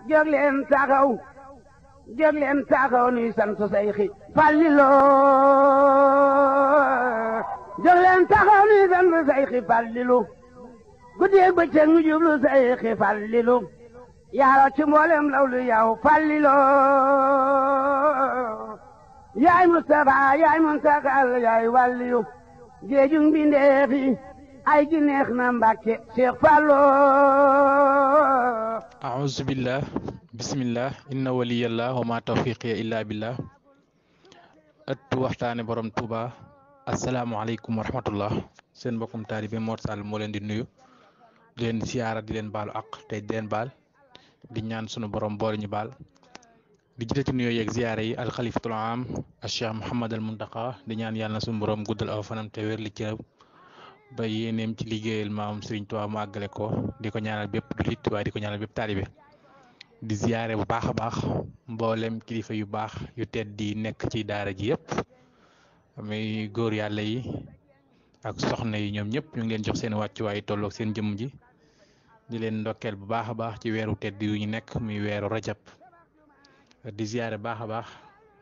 jóg leen taxaw nuy sant Seyxi Fàllilu jóg leen taxaw nuy sant Seyxi Fàllilu guddeeg bëccëg ñu jublu Seyxi Fàllilu yaaro ci mboolem lawlu yow Fàllilu yaay Mustafa yaay Muntakal yaay wàlliyu géejug mbindeef yi ay gi neex na Mbàkke Cheikh Fallu a'uuzu billah bismillah inna waliyallah wa ma tawfiqiya illa billah ëttu waxtaane borom Touba asalaamaaleykum wa rahmatullah seen mbokkum taalibe Mor Sall moo leen di nuyu di leen siyaara di leen baalu ak tey di leen baal di ñaan sunu borom boole ñu baal di jitati nuyoo yeeg ziyaara yi alxalifatul am al cheikh Mouhamad al Muntaqa di ñaan yàlla na sunu borom guddal aw fanam te wér li ci ba yéeneem ci liggéeyal maam Serigne Touba mu àggale ko di ko ñaanal bépp jullit waaye di ko ñaanal bépp taalibe di ziyaare bu baax a baax mboolem kilifa yu baax yu tedd di nekk ci daara ji yëpp muy góor yàlla yi ak soxna yi ñoom ñëpp ñu ngi leen jox seen wàccuwaay tolloog seen jëmm ji di leen ndokkeel bu baax a baax ci weeru tedd yu ñu nekk muy weeru rajab di ziyaare baax a baax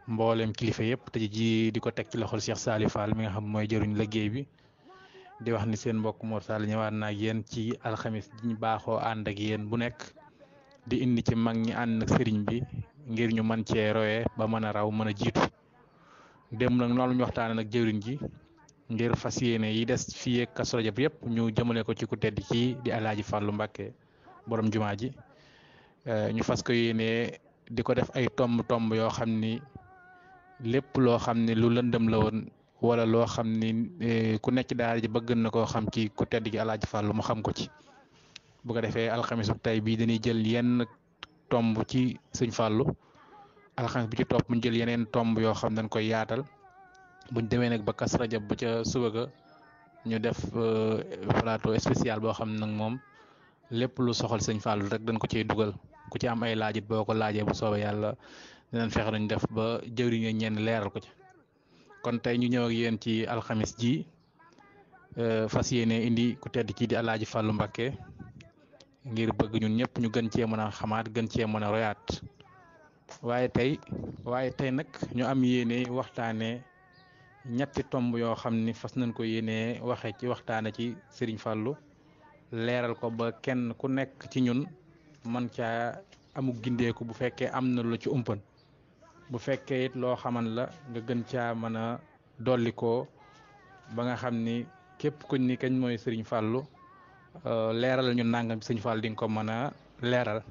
mboolem kilifa yëpp te ji di ko teg ci loxol Cheikh Salif Fall mi nga xam mooy jëruñ liggéey bi di wax ni seen mbokk Mor Sall ñëwaat na ak yéen ci alxamis di ñu baaxoo ànd ak yéen bu nekk di indi ci mag ñi ànd ak sëriñ bi ngir ñu mën cee royee ba mën a raw mën a jiitu démb nag noonu ñu waxtaanee nag jëriñ ji ngir fas yéene yi des fii ak Kazu Rajab yëpp ñu jëmale ko ci ku tedd ci di Alaaji Fàllu Mbàkke borom jumaa ji ñu fas ko yéene di ko def ay tomb yoo xam ni lépp loo xam ni lu lëndëm la woon wala loo xam ni ku nekk daara ji bëgg na koo xam ci ku tedd gi Alaaji Fàllu mu xam ko ci bu ko defee alxamis bu tey bii dañuy jël yenn tomb ci sëñ Fàllu alxamis bi ci topp mu jël yeneen tomb yoo xam dañ koy yaatal buñ demee nag ba Kazu Rajab ba ca suba ga ñu def plateau spécial boo xam nag moom lépp lu soxal sëñ Fàllu rek dañ ko ciy dugal ku ci am ay laajit boo ko laajee bu soobee yàlla dinañ fexe nañ def ba jëwriñ ñenn leeral ko ci kon tey ñu ñëw ak yéen ci alxamis ji fas yéene indi ku tedd kii di Alaaji Fàllu Mbàkke ngir bëgg ñun ñëpp ñu gën cee mën a xamaat gën cee mën a royaat waaye tey nag ñu am yéene waxtaane ñetti tomb yoo xam ni fas nañ ko yéene waxe ci waxtaane ci Serigne Fàllu leeral ko ba kenn ku nekk ci ñun man caa amu gindeeku bu fekkee am na lu ci umpan bu fekkee it loo xaman la nga gën caa mën a dolli ko ba nga xam ni képp kuñ ni kañ mooy Serigne Fàllu leeral ñu nangam Serigne Fàllu di nga ko mën a leeral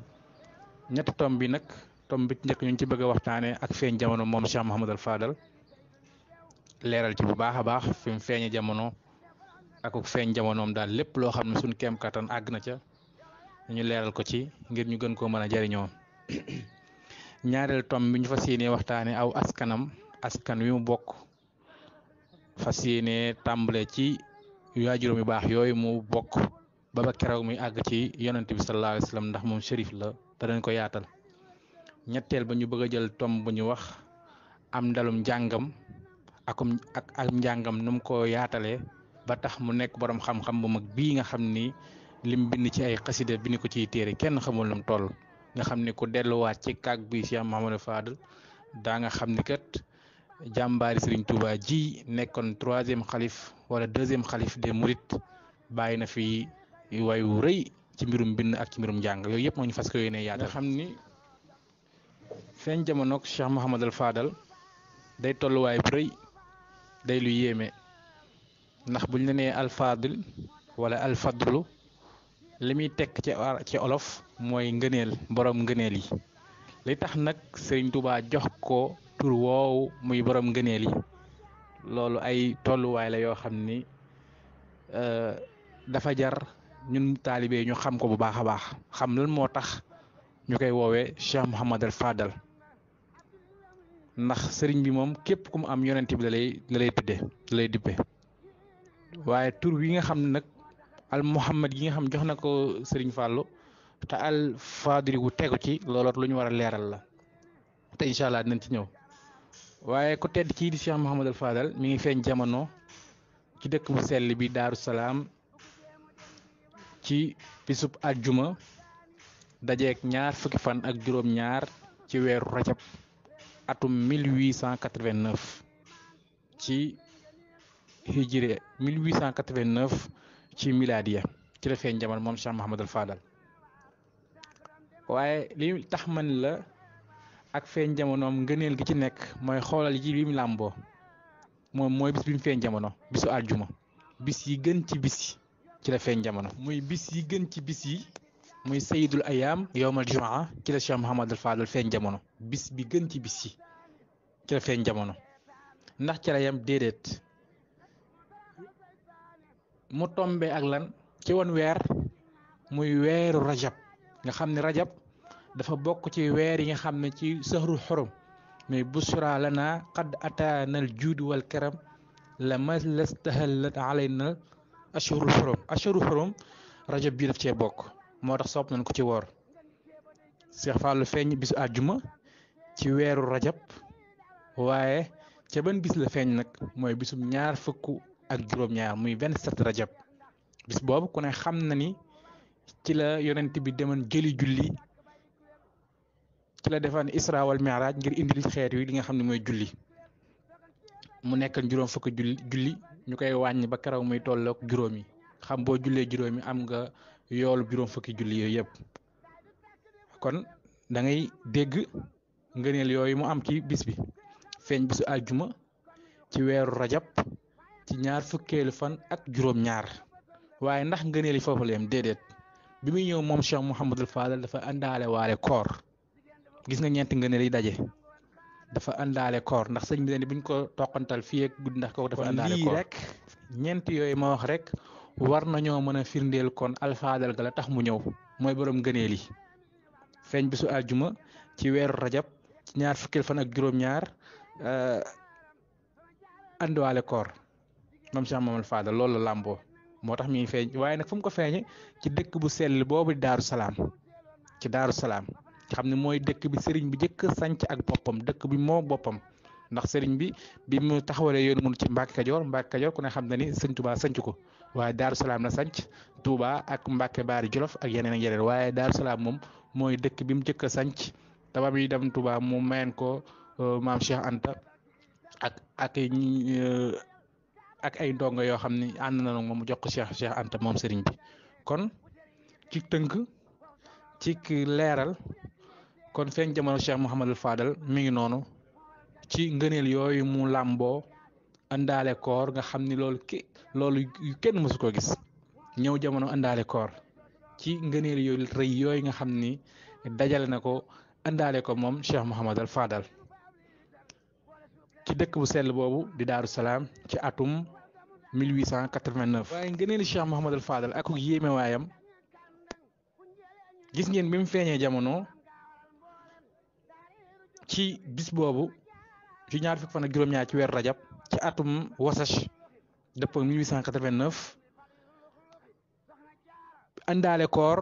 ñetti tomb bi nag tomb bi ci njëkk ñu ci bëgg a waxtaanee ak feeñ jamono moom Cheikh Mouhamadal Fadal leeral ci bu baax a baax fi mu feeñe jamono ak feeñ jamonoom daal lépp loo xam ne suñ kéem kattan àgg na ca ñu leeral ko ci ngir ñu gën koo mën a jariñoo ñaareel tomb bi ñu fas yéenee waxtaane aw askan wi mu bokk fas yéenee tàmbale ci waajuram yu baax yooyu mu bokk ba keroog muy àgg ci yonent bi sallallahu alayhi wa sallam ndax moom shérif la te dañ ko yaatal ñetteel ba ñu bëgg a jël tomb bu ñu wax am ndalum njàngam ak njàngam nu mu ko yaatalee ba tax mu nekk borom xam-xam bu mag bii nga xam ni lim bind ci ay xasida bind ko ciy téere kenn xamul nam toll nga xam ni ku delluwaat ci kàgg bi Cheikh Mouhamadou Fadal daa nga xam ni kat jàmbaari Serigne Touba ji nekkoon 3e xalif wala 2e xalif des Mourides bàyyi na fi wayu rëy ci mbirum bind ak ci mbirum njàng yooyu yëpp moo ñu fas ko yéene yaatal nga xam ni feeñ jamonoog Cheikh Mouhamadou Fadal day tolluwaay bu rëy day lu yéeme ndax buñ la nee alfadil wala alfadlu li muy tekk ci olof mooy ngëneel borom ngëneel yi li tax nag Serigne Touba jox ko tur woowu muy borom ngëneel yi loolu ay tolluwaay la yoo xam ni dafa jar ñun taalibe ñu xam ko bu baax a baax xam lan moo tax ñu koy woowee Cheikh Mouhamadal Fadal ndax sëriñ bi moom képp ku mu am yonent bi la lay dippe waaye tur wi nga xam ne nag al Muhammad yi nga xam jox na ko Serigne Fàllu te al Fadil wu tegu ci looloot lu ñu war a leeral la te incha allah dinañ ci ñëw waaye ku tedd kii di Cheikh Mouhamadal Fadal mi ngi feeñ jamono ci dëkk bu sell bi Daaru Salaam ci bisub àjjuma dajeek ñaar fukki fan ak juróom-ñaar ci weeru rajab atum 1889 ci hijri 1889 ci miladiya ci la feeñ jamono moom Cheikh Mouhamadul Fadal. waaye li tax man la ak feeñ jamonoom ngëneel gi ci nekk mooy xoolal ji bi mu làmboo moom mooy bis bi mu feeñ jamono bisu àjjuma bis yi gën ci bis yi ci la feeñ jamono muy bis yi gën ci bis yi muy sayidul ayaam yowmal jumaa ci la Cheikh Mouhamadul Fadal feeñ jamono bis bi gën ci bis yi ci la feeñ jamono ndax ci la yam déedéet mu tombe ak lan ci woon weer muy weeru rajab nga xam ne rajab dafa bokk ci weer yi nga xam ne ci sahrul xurum mais busra lana qad ataanal juud wal karam la ma lastahallat alayna ashurul xurum rajab bii daf cee bokk moo tax sopp nañ ko ci woor Cheikh Fallou feeñ bisu àjjuma ci weeru rajab waaye ca ban bis la feeñ nag mooy bisum ñaar fukk ak juróom-ñaar muy 27 rajab bis boobu ku ne xam na ni ci la yonent bi demoon jëli julli ci la defaan isra wal mi'raj ngir indil xeet wi li nga xam ne mooy julli mu nekk juróom fukk julli ñu koy wàññi ba keroog muy tolloog juróomi xam boo jullee juróomi am nga yoolu juróom fukki julli yooyu yëpp kon da ngay dégg ngëneel yooyu mu am ci bis bi feeñ bisu àjjuma ci weeru rajab ci ñaar fukkeelu fan ak juróom-ñaar waaye ndax ngëneel yi foofu la yem déedéet bi muy ñëw moom Cheikh Mouhamadul Fadal dafa àndaale waale koor gis nga ñeenti ngëneel yi daje dafa àndaale koor ndax sëñ bi ne buñ ko toqantal fii ak guddi ndax kooku dafa àndaale koor rek ñeent yooyu ma wax rek war nañoo mën a firndeel kon alfaadal ga la tax mu ñëw mooy borom ngëneel yi feeñ bisu àjjuma ci weeru rajab ci ñaar fukkeel fan ak juróom-ñaar àndaale koor moom Cheikh Mouhamadul Fadal loolu la làmboo moo tax mi feeñ waaye nag fu mu ko feeñe ci dëkk bu sell boobu Daaru Salaam ci Daaru Salaam xam ne mooy dëkk bi sëriñ bi jëkk sanc ak boppam dëkk bi moo boppam ndax sëriñ bi mu taxawalee yoonu mun ci Mbàkke Kajoor ku ne xam na ni sëñ Touba sanc ko waaye Daaru Salaam la sanc Touba ak Mbàkke Baari Jolof ak yeneen ak yeneen waaye Daaru Salaam moom mooy dëkk bi mu jëkk a sanc te ba muy dem Touba mu mayen ko maam Cheikh Anta ak ay ndongo yoo xam ne ànd na moom mu jox ko Cheikh Anta moom sëriñ bi kon ci tënk ci leeral kon feeñ jamono Cheikh Mouhamadul Fadal mi ngi noonu ci ngëneel yooyu mu làmboo àndaale koor nga xam ni loolu kenn mësu ko gis ñëw jamono àndaale koor ci ngëneel yooyu rëy yooyu nga xam ni dajale na ko àndaale ko moom Cheikh Mouhamadul Fadal ci dëkk bu sell boobu di Daaru Salaam ci atum 1889 waaye ngëneeli Cheikh Mouhamadul Fadal ak yéeme waayam gis ngeen bi mu feeñee jamono ci bis boobu ci ñaar fukk fan ak juróom-ñaar ci weer rajab ci atum wasach dëppoo 1889 àndaale koor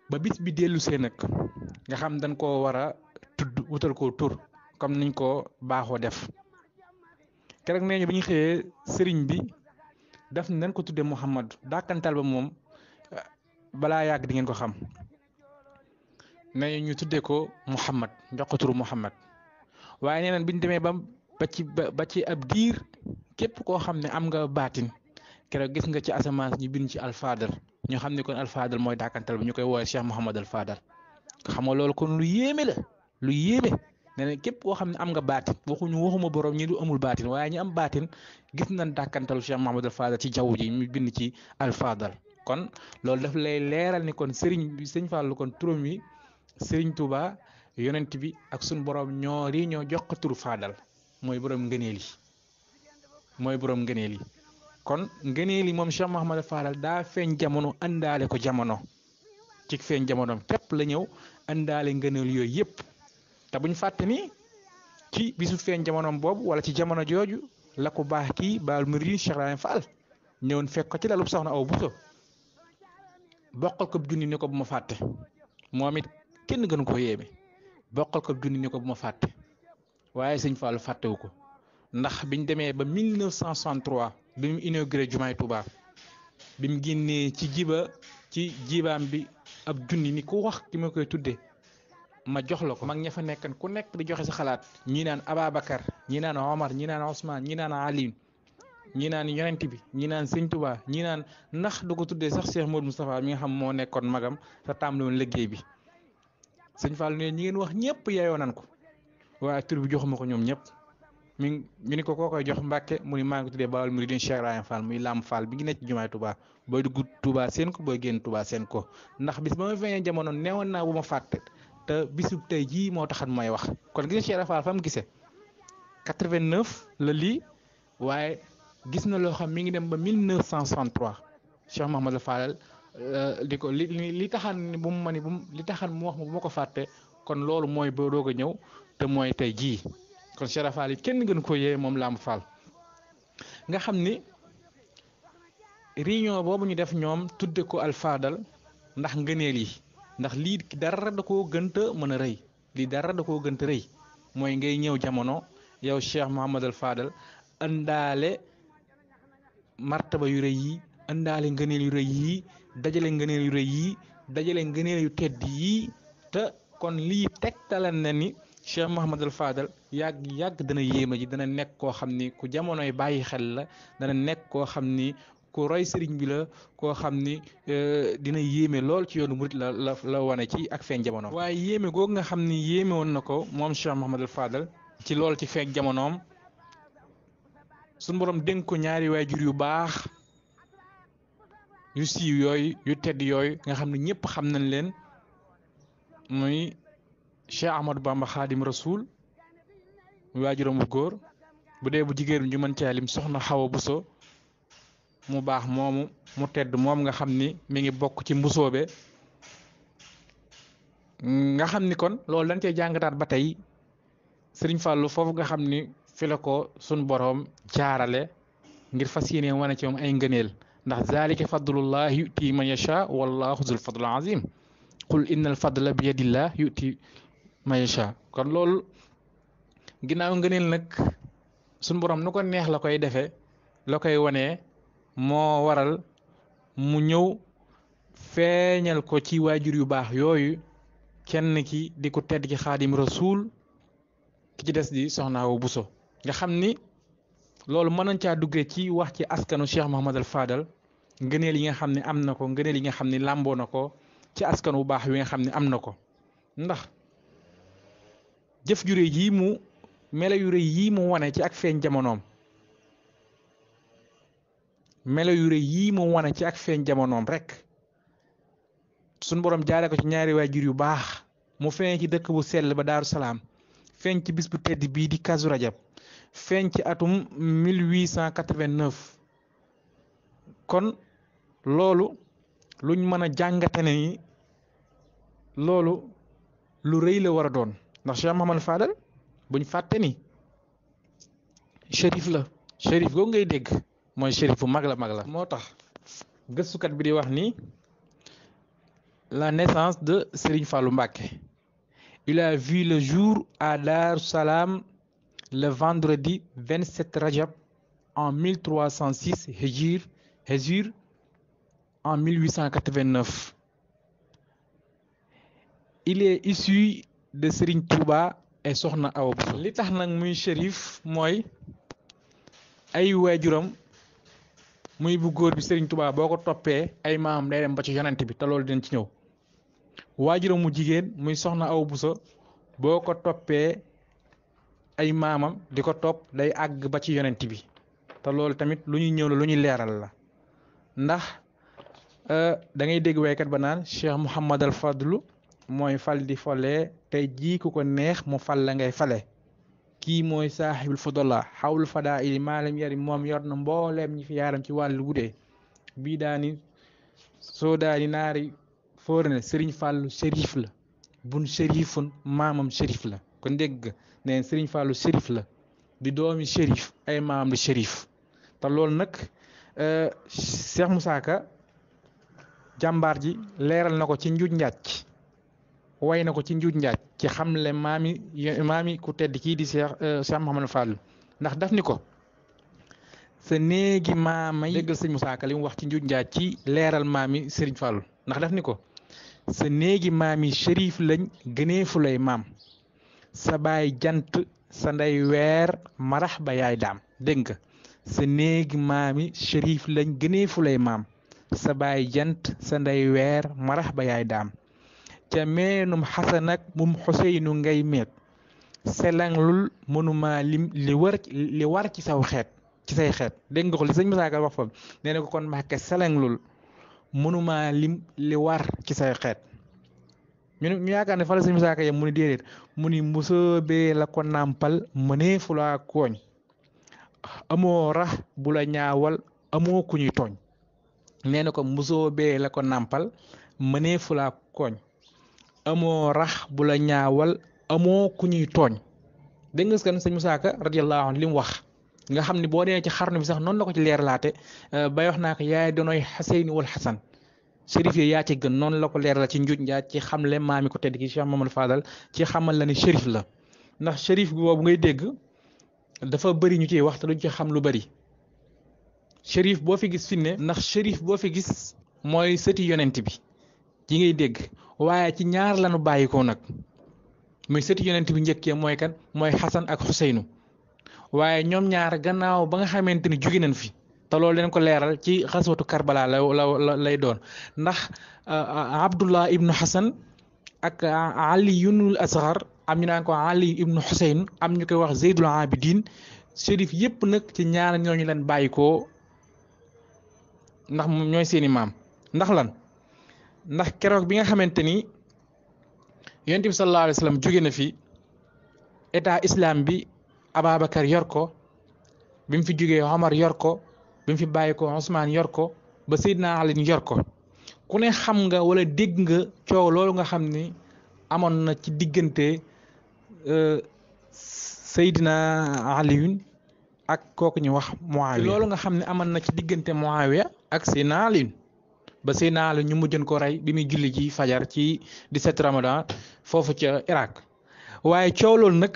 ba bis bi dellu see nag nga xam dañ koo war a tudd wutal ko tur comme niñ ko baaxoo def keroog nee ñu bi ñu xëyee sëriñ bi daf nañ ko tuddee Mouhamad dàkkantal ba moom balaa yàgg di ngeen ko xam nee ñu tuddee ko Mouhamad jox ko turu Mouhamad waaye nee nañ bi ñu demee ba ci ab diir képp koo xam ne am nga baatin keroog gis nga ci asamaan ñu bind ci alfadal ñu xam ne kon alfadal mooy dàkkantal bi ñu koy woowee Cheikh Mouhamad al Fadal xam nga loolu kon lu yéeme la lu yéeme. nee na képp koo xam ne am nga baatin waxuma borom ñi du amul baatin waaye ñi am baatin gis nañ dàkkantalu Cheikh Mouhamadul Fadal ci jaww ji ñu bind ci alfadal kon loolu daf lay leeral ni kon sëñ Fallou kon turam wi sëriñ Touba yonent bi ak suñ borom ñoo jox ko turu Fadal mooy borom ngëneel yi kon ngëneel yi moom Cheikh Mouhamadul Fadal daa feeñ jamono àndaale ko jamono ci feeñ jamonoom képp la ñëw àndaale ngëneel yooyu yëpp. te buñ fàtte ni ci bisu feeñ jamonoom boobu wala ci jamono jooju la ko baax kii baal murid Cheikh Ibrahima Fall ñëwoon fekk ko ci lalub soxna aw buso bokkal ko junni ni ko bu ma fàtte moom it kenn gënu ko yéeme bokkal ko junni ni ko bu ma fàtte waaye sëñ Fall fàttewu ko ndax biñ demee ba 1963 bi mu inauguré jumaay Touba bi mu génnee ci jibaam bi ab junni ni ku wax ki ma koy tuddee ma jox la ko. mag ña fa nekkan ku nekk di joxe sa xalaat ñii naan Ababacar ñii naan Omar ñii naan Ousmane ñii naan Ali ñii naan yonent bi ñii naan Sëñ Tuubaa ñii naan ndax du ko tuddee sax Cheikh Modou Moustapha mi nga xam moo nekkoon magam te tàmbali woon liggéey bi. Sëñ Fall ne ñi ngeen wax ñëpp yeyoo nan ko waaye tur bi joxuma ko ñoom ñëpp ñu ni ko koo koy jox Mbàkke mu ni maa ngi ko tuddee Baol Mouridine Cheikh Ibrahima Fall muy Lam Fall bi ngi nekk ci jumaay Touba booy dugg Touba seen ko booy génn Touba seen ko ndax bis ba ma feeñee jamono neewoon naa bu ma fàtte te bisu tey jii moo taxat may wax kon gis nga Cheikh Fall fa mu gisee 89 la lii waaye gis na loo xam mi ngi dem ba 1963 Cheikh Mouhamadou Fall di ko li taxan bu mu ma ni li taxan mu wax ma bu ma ko fàtte kon loolu mooy ba doog a ñëw te mooy tey jii kon Cheikh Fall yi kenn gën ko yee moom Lamp Fall nga xam ni réunion boobu ñu def ñoom tudde ko alfaadal ndax ngëneel yi ndax lii dara da koo gënta mën a rëy lii dara da koo gënta rëy mooy ngay ñëw jamono yow Cheikh Mouhamadou Fadal ëndaale martaba yu rëy yi ëndaale ngëneel yu rëy yi dajale ngëneel yu rëy yi dajale ngëneel yu tedd yi te kon lii tegtalan na ni Cheikh Mouhamadou Fadal yàgg dana yéema ji dana nekk koo xam ni ku jamonoy bàyyi xel la dana nekk koo xam ni ku roy sëriñ bi la koo xam ni dina yéeme lool ci yoonu murit la wane ci ak feeñ jamonoom. waaye yéeme googu nga xam ni yéeme woon na ko moom Cheikh Mouhamadou Fadal ci lool ci feeñ jamonoom suñu borom dénk ko ñaari waajur yu baax yu siiw yooyu yu tedd yooyu nga xam ne ñëpp xam nañ leen muy Cheikh Ahmadou Bamba Khadim Rasoul muy waajuram bu góor bu dee bu jigéen ñu mën caa lim soxna Xawa Buso mu baax moomu mu tedd moom nga xam ni mi ngi bokk ci mbusoobe nga xam ni kon loolu dañ cee jàngataat ba tey Sëriñ Fàllu foofu nga xam ni fi la ko sun boroom jaarale ngir fas yéene wane ci moom ay ngëneel ndax zalika fadlullah yuti man yasha wallahu zul fadl azim qul innal fadla bi yadillah yuti man yasha kon loolu ginnaaw ngëneel nag sun boroom nu ko neex la koy defee la koy wanee moo waral mu ñëw feeñal ko ci waajur yu baax yooyu kenn ki di ko tedd ci Xaadim Rasuul ki ci des di soxna Awa Buso nga xam ni loolu mën nañ caa duggee ci wax ci askanu Cheikh Mouhamadou Fadal ngëneel yi nga xam ne am na ko ngëneel yi nga xam ne làmboo na ko ci askan wu baax wi nga xam ne am na ko ndax jëf ju rëy yii mu melo yu rëy yii mu wane ci ak feeñ jamonoom melo yu rëy yii mu wane ci ak feeñ jamonoom rek suñ borom jaare ko ci ñaari waajur yu baax mu feeñ ci dëkk bu sell ba Daaru Salaam feeñ ci bis bu tedd bii di Kazu Rajab feeñ ci atum 1889 kon loolu luñ mën a jàngate ne ni loolu lu rëy la war a doon ndax Cheikh Mouhamadou Fadal buñ fàtte ni shérif la shérif googu ngay dégg mooy shérif bu mag la moo tax gëstukat bi di wax ni la naissance de Serigne Fallou Mbacké il a vu le jour à Dar Salam le vendredi 27 Rajab en 1306 Hégire en 1889 il est issu de Serigne Touba et Soxna Awa Bousso li tax nag muy shérif mooy ay waajuram muy bu góor bi Serigne Touba boo ko toppee ay maam day dem ba ci yonent bi te loolu dinañ ci ñëw waajuram mu jigéen muy Soxna Awa Bousso boo ko toppee ay maamam di ko topp day àgg ba ci yonent bi te loolu tamit lu ñuy ñëw la lu ñuy leeral la ndax da ngay dégg waykat ba naan Cheikh Mouhamadal Fadlu mooy fal di folee tey jii ku ko neex mu fal la ngay fale kii mooy saaxibul fadala xawlu fadaa ili maalam yari moom yor na mbooleem ñi fi yaaram ci wàllu wudee bii daani soo daani naari foore ne Sëriñ Fàllu shérif la bun shérifun maamam shérif la kon dégg neen Sëriñ Fàllu shérif la di doomi shérif ay maamam di shérif te loolu nag Cheikh Moussa Ka jàmbaar ji leeral na ko ci njuuj njaaj way na ko ci njuuj njaaj ci xamle maami ku tedd kii di Cheikh Mouhamadou Fadal ndax daf ni ko sa néegi maamay déggal sëñ Moussa Ka li mu wax ci njuuj njaaj ci leeral maami Serigne Fallou ndax daf ni ko sa néegi maam yi shérif lañ gënee fu lay maam sa baay jant sa ndey weer marax ba yaay daam dégg nga sa néegi maam yi shérif lañ gënee fu lay maam sa baay jant sa ndey weer marax ba yaay daam ca meenum xasan ak mum xuseynu ngay meet selanglul mënuma lim li war ci saw xeet ci say xeet dégg nga ko li sëñ Musaa Ka wax fa nee na ko kon Mbàkke selanglul mënuma lim li war ci say xeet ñu yaakaar ne fa la sëñ Musaa Ka yam mu ni déedéet mu ni musóobee la ko nàmpal mënee fu laa kooñ amoo rax bu la ñaawal amoo ku ñuy tooñ nee na ko musóobee la ko nàmpal mënee fu laa kooñ amoo rax bu la ñaawal amoo ku ñuy tooñ dégg nga kan sëñ Musaa Ka radiyallahu anhu li mu wax nga xam ne boo dee ci xarnu bi sax noonu la ko ci leerlaate bay wax naa ko yaay doonooy Xuseyni wal Xasan shérif yi yaa ci gën noonu la ko leeral ci njuuj njaaj ci xamle maami ko tedd ki Cheikh Mamadou Fadal ci xamal la ne shérif la ndax shérif boobu ngay dégg dafa bëri ñu ciy wax te duñ ci xam lu bëri shérif boo fi gis fi ne ndax shérif boo fi gis mooy sëti yonent bi yi ngay dégg waaye ci ñaar lañu bàyyi ko nag muy sëti yonent bi njëkkee mooy kan mooy Xasan ak Xuseynu waaye ñoom ñaar gannaaw ba nga xamante ni jóge nañ fi te loolu leen ko leeral ci xaswatu Karbala lay doon ndax Abdullah ibnu Xasan ak Ali yunul asgar am ñu naan ko Ali ibnu Xuseyn am ñu koy wax Zeydul Abidin shérif yépp nag ci ñaar ñooñu leen bàyyi ko ndax ñooy seeni maam ndax lan ndax keroog bi nga xamante ni yonent bi sallallahu alayhi wa sallam jóge na fi état islam bi Ababacar yor ko bi mu fi jógee Omar yor ko bi mu fi bàyyi ko Ousmane yor ko ba Seydina Ali yor ko ku ne xam nga wala dégg nga coow loolu nga xam ni amoon na ci diggante Seydina Aliyun ak kooku ñu wax Muawiya loolu nga xam ne amoon na ci diggante Muawiya ak Seydina Aliyun ba Seydina Ali ñu mujjoon ko rey bi muy julli ji fajar ci 17 Ramadan foofu ca Irak waaye coow loolu nag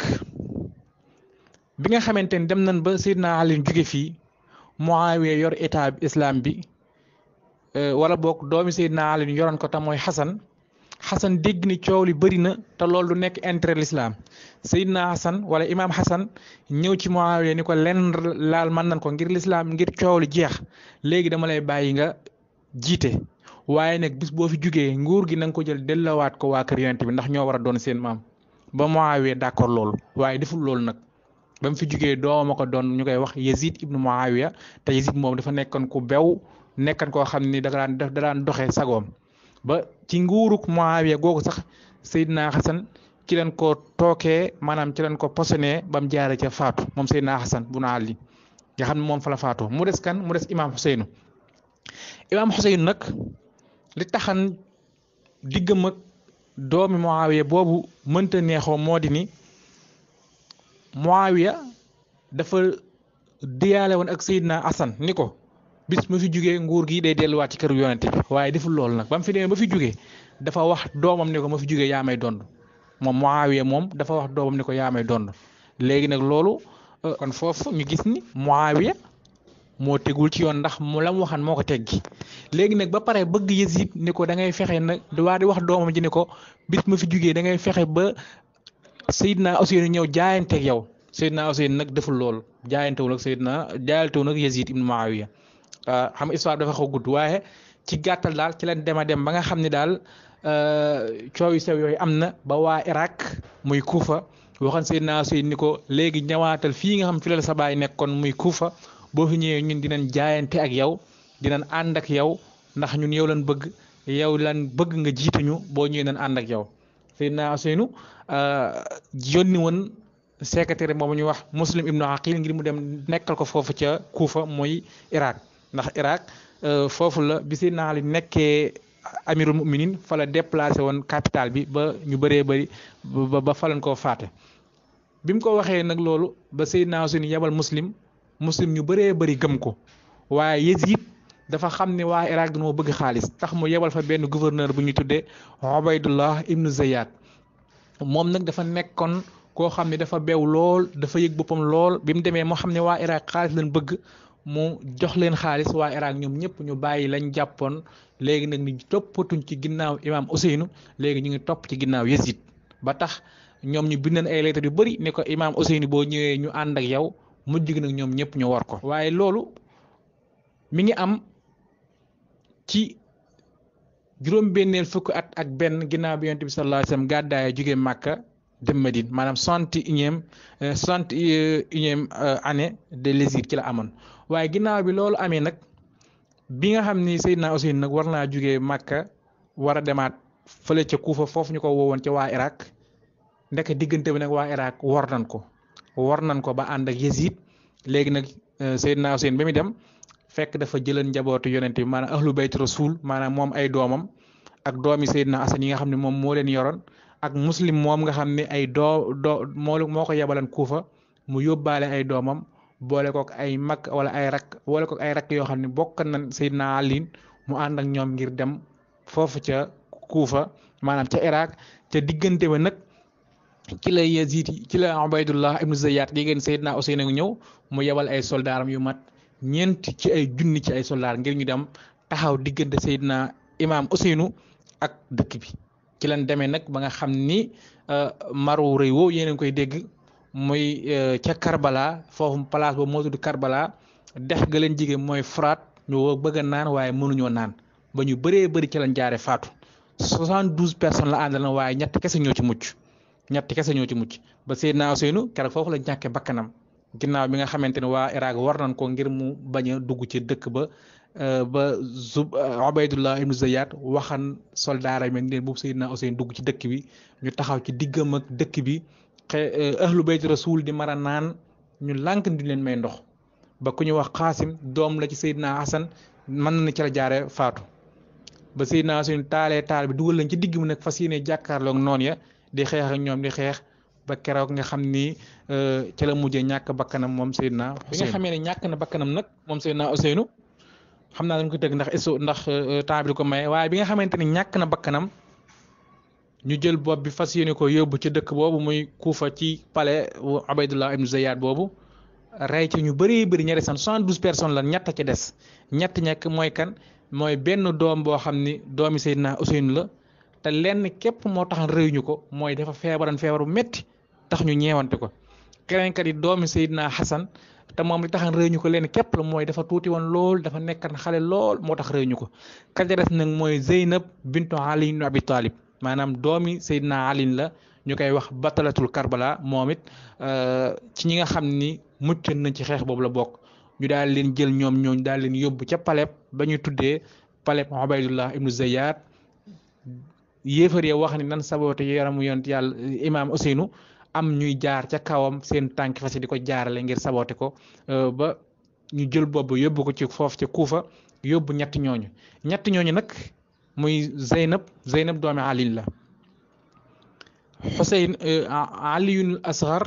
bi nga xamante ni dem nañ ba Seydina Ali jóge fii Muawiya yor état islam bi wala boog doomi Seydina Ali yoroon ko tam mooy Xasan dégg ni coow li bëri na te loolu du nekk intérêt l'islam Seydina Xasan wala Imam Xasan ñëw ci Muawiya ni ko lenn laal mën nañ ko ngir l'islam ngir coow li jeex léegi dama lay bàyyi nga jiite waaye nag bis boo fi jugee nguur gi na nga ko jël dellawaat ko waa kër yonent bi ndax ñoo war a doon seen maam ba Muawiya d'accord loolu waaye deful loolu nag ba mu fi jugee dooma ko doon ñu koy wax Yazid ibnu Muawiya te Yazid moom dafa nekkoon ku bew nekkan koo xam ni da daan doxee sagoom ba ci nguuruk Muawiya googu sax Seydina Xasan ci leen ko tookee maanaam ci leen ko posone ba mu jaaree ca faatu moom Seydina Xasan bu na Ali nga xam ne moom fa la faatoo mu des kan mu des Imam Xuseynu Imam Xuseynu nag li taxan diggam ak doomi Muawiya boobu mënta neexoo moo di ni Muawiya dafa diyaale woon ak Seydina Xasan ni ko bis ma fi jugee nguur gi day delluwaat ci këru yonent bi waaye deful loolu nag ba mu fi demee ba fi jugee dafa wax doomam ni ko ma fi jugee yaa may dond moom Muawiya moom dafa wax doomam ni ko yaa may dond léegi nag loolu kon foofu ñu gis ni Muawiya moo tegul ci yoon ndax mu la mu waxan moo ko teggi léegi nag ba pare bëgg Yazid ni ko da ngay fexe nag waa di wax doomam ji ni ko bis ma fi jugee da ngay fexe ba Seydina Useynu ñëw jaayanteeg yow Seydina Useynu nag deful loolu jaayantewul ak jaayantewul ak Yazid ibn Muawiya xam histoire dafa xaw gudd waaye ci gàttal daal ci leen dem a dem ba nga xam ne daal coow yu sew yooyu am na ba waa Irak muy Kuufa waxoon Seydina Useynu ni ko léegi ñëwaatal fii nga xam fi la sa baay nekkoon muy Kuufa boo fi ñëwee ñun dinañ jaayante ak yow dinañ ànd ak yow ndax ñun yow lan bëgg nga jiituñu boo ñëwee nañ ànd ak yow Seydina Useynu yónni woon secrétaire moomu ñu wax Muslim ibnu Aqil ngir mu dem nekkal ko foofu ca Kuufa mooy Irak ndax Irak foofu la bi Seydina Ali nekkee amirul muminin fa la déplacé woon capitale bi ba ñu bëree bëri ba falan koo faate bi mu ko waxee nag loolu ba Seydina Useynu yebal muslim ñu bëree bëri gëm ko waaye Yazid dafa xam ne waa Irak dañoo bëgg xaalis tax mu yebal fa benn gouverneur bu ñu tuddee Ubaydullah ibnu Ziyad moom nag dafa nekkoon koo xam ne dafa beew lool dafa yëg boppam lool bi mu demee moo xam ne waa Irak xaalis lañ bëgg mu jox leen xaalis waa Irak ñoom ñëpp ñu bàyyi lañ jàppoon léegi nag ñu toppatuñ ci ginnaaw imaam Ousseynou léegi ñu ngi topp ci ginnaaw Yazid ba tax ñoom ñu bindeen ay lettres yu bëri ne ko imaam Ousseynou boo ñëwee ñu ànd ak yow mujj gi nag ñoom ñëpp ñu war ko. waaye loolu mi ngi am ci juróom-benneel fukki at ak benn ginnaaw bi yonent bi sallallahu alayhi wa sallam gàddaay jóge Màkka dem Madine maanaam 61e année de l'hégire ci la amoon waaye ginnaaw bi loolu amee nag bi nga xam ni Seydina Ousseynou nag war naa jóge Màkka war a demaat fële ca Kuufa foofu ñu ko woowoon ca waa Irak ndek diggante bi nag waa Irak war nañ ko ba ànd ak Yazid léegi nag Seydina Ousseynou ba mu dem fekk dafa jëlan njabootu yonent bi maanaam ahlu bayt rasul maanaam moom ay doomam ak doomi Seydina Asan yi nga xam ne moom moo leen yoroon ak muslim moom nga xam ne ay moo ko yebalan Kuufa mu yóbbaale ay doomam boole kook ay mag wala ay rakk yoo xam ne bokk nañ Seydina Ali mu ànd ak ñoom ngir dem foofu ca Kuufa maanaam ca Irak ca diggante ba nag ci la Yazid ci la Ubaydullah ibnu Ziyad léegi Seydina Ousseynou ñëw mu yebal ay soldaaram yu mat ñeent ci ay junni ci ay soldaar ngir ñu dem taxaw diggante Seydina imaam Ousseynou ak dëkk bi ci lañ demee nag ba nga xam ni maru rëy woowu yéen a ngi koy dégg muy ca Karbala foofu place boobu moo tudd Karbala dex ga leen jige mooy Furaat ñu bëgg a naan waaye mënuñoo naan ba ñu bëree bëri ci lañ jaare faatu 72 personnes la àndal na waaye ñett kese ñoo ci mucc ba Seydina Ousseynou keroog foofu la ñàkkee bakkanam ginnaaw bi nga xamante ne waa Irak war nañ ko ngir mu bañ a dugg ci dëkk ba Ubaydullah ibnu Ziyad waxan soldaara yi ne bu Seydina Ousseynou dugg ci dëkk bi ñu taxaw ci diggam ak dëkk bi ahlu bayt rasul di mara naan ñu lànk di leen may ndox ba ku ñu wax Xaasim doom la ci Seydina Hasan mën na ci la jaare faatu ba Seydina Ousseynou taal bi dugal lañ ci digg mu nag fas yéene jàkkaarloog noonu ya di xeex ak ñoom di xeex ba keroog nga xam ni ca la mujjee ñàkk bakkanam moom Seydina Ousseynou bi nga xamee ne ñàkk na bakkanam nag moom Seydina Ousseynou xam naa dañ ko tëgg ndax temps bi ko maye waaye bi nga xamante ni ñàkk na bakkanam ñu jël bopp bi fas yéene ko yóbbu ci dëkk boobu muy Kuufa ci palais Ubaydullah ibnu Ziyad boobu rey ci ñu bëri ña desan 72 personnes la ñett ci des ñett ñekk mooy kan mooy benn doom boo xam ni doomi Seydina Ousseynou la te lenn képp moo tax réyuñu ko mooy dafa feebaru métti tax ñu ñeewante ko keneen kat yi doomi Seydina Hasan te moom li tax réyuñu ko lenn képp la mooy dafa tuuti woon lool dafa nekkan xale lool moo tax réyuñu ko ka ca des nag mooy Zeynab bintu Ali ibn Abi Talib maanaam doomi Seydina Ali la ñu koy wax batalatul Karbala moom it ci ñi nga xam ni mucc nañ ci xeex boobu la bokk ñu daal leen jël ñoom ñooñu daal leen yóbbu ca palais ba ñu tuddee palais Ubaydullah ibnu Ziyad yéefar ya wax ni nan saboote yaramu yonent yàlla imaam Ousseynou am ñuy jaar ca kawam seen tànk fas di ko jaarale ngir saboote ko ba ñu jël boobu yóbbu ko ci foofu ca Kuufa yóbbu ñetti ñooñu nag muy Zeynab doomi Ali la Xuseyn Aliyul Asgar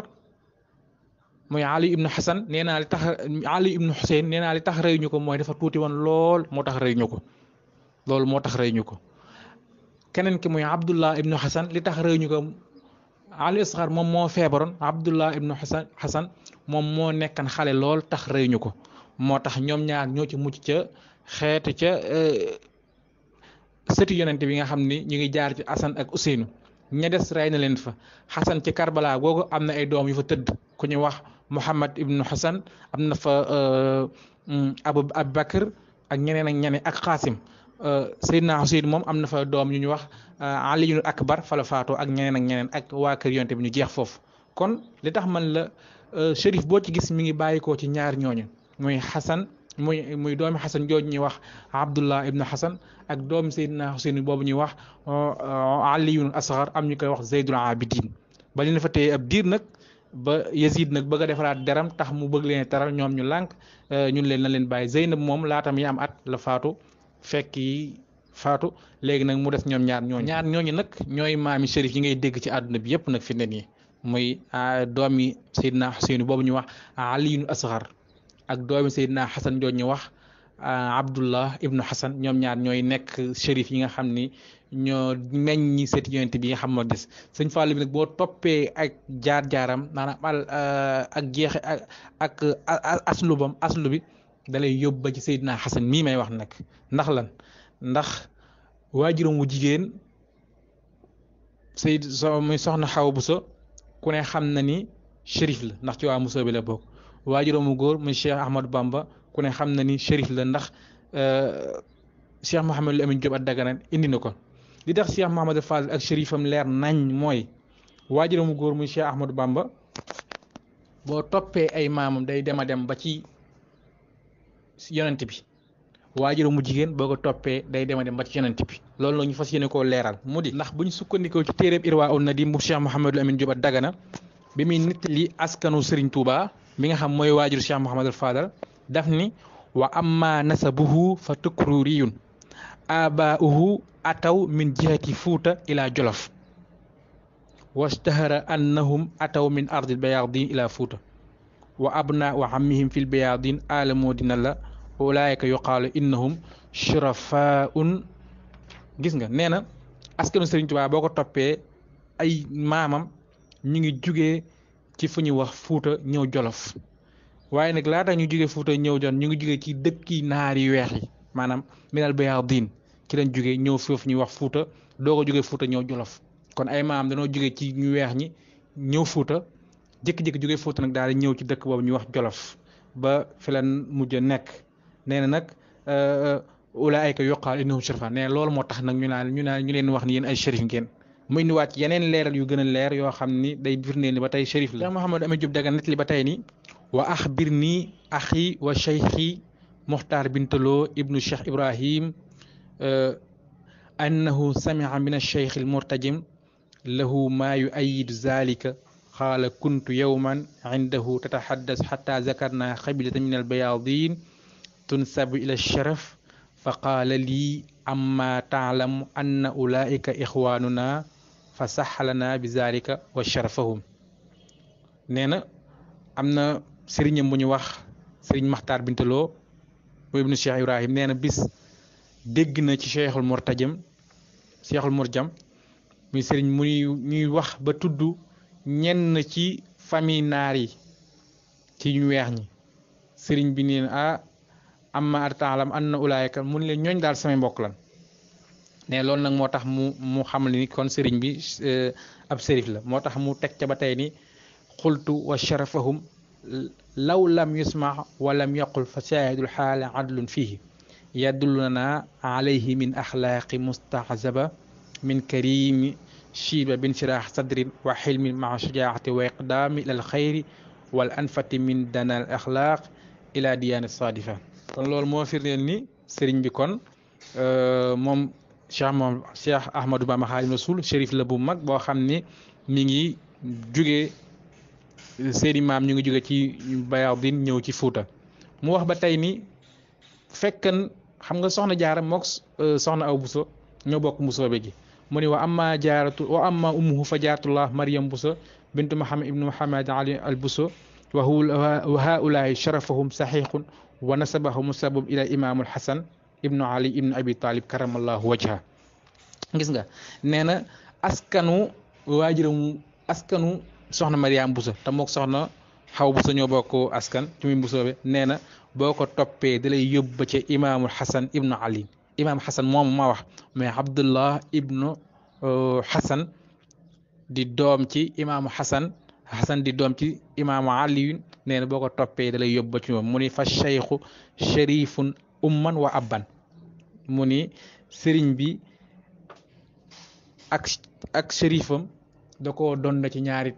muy Ali ibnu Xasan nee naa li tax Ali ibnu Xuseyn nee naa li tax rëy ñu ko mooy dafa tuuti woon lool moo tax rëy ñu ko keneen ki muy Abdullah ibnu Xasan li tax rëy ñu ko Ali Asgar moom moo feebaroon Abdullah ibnu Xasan moom moo nekkan xale lool tax rëy ñu ko moo tax ñoom ñaar ñoo ci mucc ca xeetu ca sëti yonente bi nga xam ni ñu ngi jaar ci Asan ak Ousseynou ña des rey na leen fa Xasan ci Karbala googu am na ay doom yu fa tëdd ku ñu wax Muhammad ibnu Xasan am na fa Abu Bakr ak ñeneen ak Xaasim Seydina Ousseynou moom am na fa doom yu ñu wax Aliyul Akbar fa la faatoo ak ñeneen ak waa kër yonte bi ñu jeex foofu kon li tax man la shérif boo ci gis mi ngi bàyyikoo ci ñaar ñooñu muy Xasan muy doomi Xasan jooju ñuy wax Abdullah ibnu Xasan ak doomi Seydina Ousseynou boobu ñuy wax Aliyul Asgar am ñu koy wax Zeydul Abidin ba leen fa téye ab diir nag ba Yazid nag bëgg a defaraat deram tax mu bëgg leen taral ñoom ñu lànk ñun leen na leen bàyyi Zeynab moom laata muy am at la faatu fekk yi faatu léegi nag mu des ñoom ñaar ñooñu nag ñooy maami shérif yi ngay dégg ci àdduna bi yëpp nag fi ne nii muy doomi Seydina Ousseynou boobu ñu wax Aliyul Asgar ak doomi Seydina Xasan jooju ñu wax Abdullah ibnu Xasan ñoom ñaar ñooy nekk shérif yi nga xam ni ñoo meññi seeti yonent bi nga xam moo des sëñ Fallu bi nag boo toppee ak jaar-jaaram maanaam ak jeexe ak aslu bi dalay yóbbu ba ci Seydina Xasan mii may wax nag ndax lan ndax waajuram wu jigéen Seyd muy soxna Xawa Buso ku ne xam na ni shérif la ndax ci waa Musoo bi la bokk waajuram wu góor muy Cheikh Ahmadou Bamba ku ne xam na ni shérif la ndax Cheikh Mouhamadul Amin Diop ak Dagana indi na ko li tax Cheikh Mouhamadou Fadel ak shérifam leer nañ mooy waajuram wu góor muy Cheikh Ahmadou Bamba boo toppee ay maamam day dem a dem ba ci yonent bi waajuram mu jigéen boo ko toppee day dem a dem ba ci yonent bi loolu la ñu fas yéene koo leeral mu di ndax bu ñu sukkandikoo ci téeréeb Irwa un Nadim bu Cheikh Mouhamadul Amin Diop ak Dagana bi muy nettali askanu Serigne Touba mi nga xam mooy waajur Cheikh Mouhamadul Fadal daf ni wa amma nasabuhu fa tukruriyun abaauhu ataw min jihati fuuta ila jolof washtahara annahum ataw min ardil bayadin ila fuuta wa abna wa ammihim fil bayadin alamoo dina la ulaayka yuqaalu innahum shurafaun gis nga nee na askanu Serigne Touba boo ko toppee ay maamam ñu ngi jugee ci fu ñuy wax fuuta ñëw jolof waaye nag laata ñu jugee fuuta ñëw jon ñu ngi jugee ci dëkki naar yu weex yi maanaam minal bayadin ci lañ jugee ñëw foofu ñuy wax fuuta doo ko jugee fuuta ñëw jolof kon ay maam dañoo jugee ci ñu weex ñi ñëw fuuta jékki-jékki jugee fuuta nag daal di ñëw ci dëkk boobu ñuy wax jolof ba fi leen mujj nekk nee na nag ulaayka yuqaal innahum sharifa nee loolu moo tax nag ñu leen wax ni yéen ay shérif ngeen mu indiwaat yeneen leeral yu gën a leer yoo xam ni day firndeel ni ba tey shérif la Cheikh Mouhamadou Amin Diop Dagana nettali ba tey ni wa axbirni axi wa cheikhi Muxtaar Bintaloo ibnu Cheikh Ibrahim annahu sami'a min acheikh almurtajim lahu ma yuayidu zalika qaala kuntu yawman indahu tataxaddas xata zakarna xabilata min albayadin tunsabu ila alsharaf fa qaala lii amma taalamu anna ulaika ixwanuna fa saxalana bi zalika wa sharafahum nee na am na sëriñam bu ñu wax sëriñ Maxtaar Bintaloo bu ibnu Cheikh Ibrahim nee na bis dégg na ci cheikhul murjam muy sëriñ mu ñuy wax ba tudd ñenn ci famille naar yi ci ñu weex ñi sëriñ bi neen amma taalam anna ulaayka mun leen ñooñ daal samay mbokk lan ne loolu nag moo tax mu xamal ni kon sëriñ bi ab sërif la moo tax mu teg ca ba tey ni xultu wa sharafahum law lam yusma wa lam yaqul fa shaahidul xaala adlun fihi yadulluna alayhi min axlaaqi mustahzaba min karimi shiba bin shiraax sadrin wa xilmin maa shajaati wa iqdaami ilal xayri wal anfati min danal axlaaq ila diyaani saadifa kon loolu moo firndeel ni sëriñ bi kon moom Cheikh Ahmadou Bamba Xaadimu Rasuul shérif la bu mag boo xam ni mi ngi jugee seeni maam ñu ngi jóge ci Bayadin ñëw ci Fuuta mu wax ba tey ni fekkan xam nga soxna jaara mook soxna aw buso ñoo bokk mbusoobe gi mu ni wa amma ummuhu fa jaaratullah Maryam Buso bintu Muhammad ibnu Muhammad Ali al Buso wa haulaai sharafahum saxiixun wa nasabahum sabab ila imaamul Xasan ibnu Ali ibnu Abi Talib karamallahu wajha gis nga nee na askanu soxna Mariam Buso te mook soxna Xawa Buso ñoo bokk askan ci muy mbusoobe nee na boo ko toppee da lay yóbbu ba ca imaamul Xasan ibnu Ali imaam Xasan moom ma wax mais Abdullah ibnu Xasan di doom ci imaamu Xasan di doom ci imaamu Ali nee na boo ko toppee da lay yóbbu ba ci moom mu ni fa cheikhu sharifun umman wa abban mu ni sëriñ bi ak shérifam da ko doon ci ñaari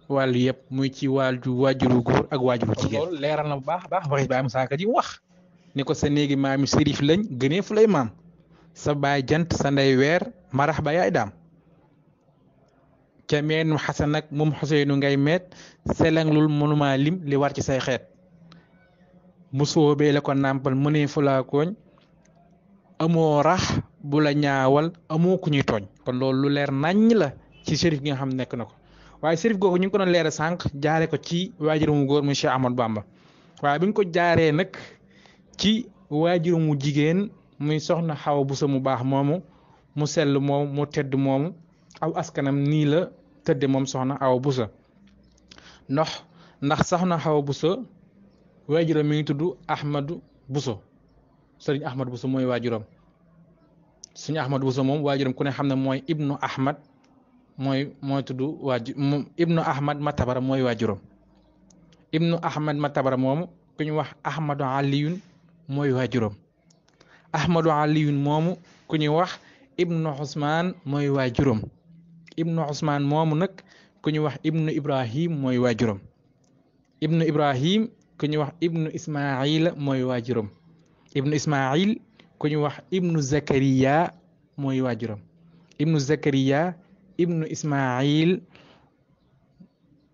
wàllu yëpp muy ci waajuru góor ak waajuru jigéen loolu leeral na bu baax a baax waxi baay Musaa Ka ji wax ni ko sa néegi maami sérif lañ gënee fu lay maam sa baay jant sa ndey weer marax ba yaay daam ca meenum Xasan nag moom Xuseynu ngay meet selanglul mënuma lim li war ci say xeet musóobee la ko nàmpal mënee fu laa kooñ amoo rax bu la ñaawal amoo ku ñuy tooñ kon loolu lu leer naññ la ci shérif gi nga xam nekk na ko waaye shérif googu ñu ngi ko doon leer sànq jaare ko ci waajuramu góor muy Cheikh Ahmadou Bamba waaye bu ñu ko jaaree nag ci waajuramu jigéen muy soxna Xawa Buso mu baax moomu mu sell moomu mu tedd moomu aw askanam nii la tëdde moom soxna Awa Buso ndax soxna Xawa Buso waajuram mi ngi tudd Ahmadou Buso sëriñ Ahmadou Buso mooy waajuram suñu Ahmad Bousso moom waajuram ku ne xam ne mooy ibnu Ahmad mooy tudd ibnu Ahmad Matabara mooy waajuram ibnu Ahmad Matabara moomu ku ñu wax Ahmadu Aliyun mooy waajuram Ahmadu Aliyun moomu ku ñu wax ibnu Usmaan mooy waajuram ibnu Usmaan moomu nag ku ñu wax ibnu Ibrahim mooy waajuram ibnu Ibrahim ku ñu wax ibnu Ismaila mooy waajuram ibnu Ismail ku ñu wax ibnu Zakariya mooy waajuram ibnu Zakariya ibnu Ismail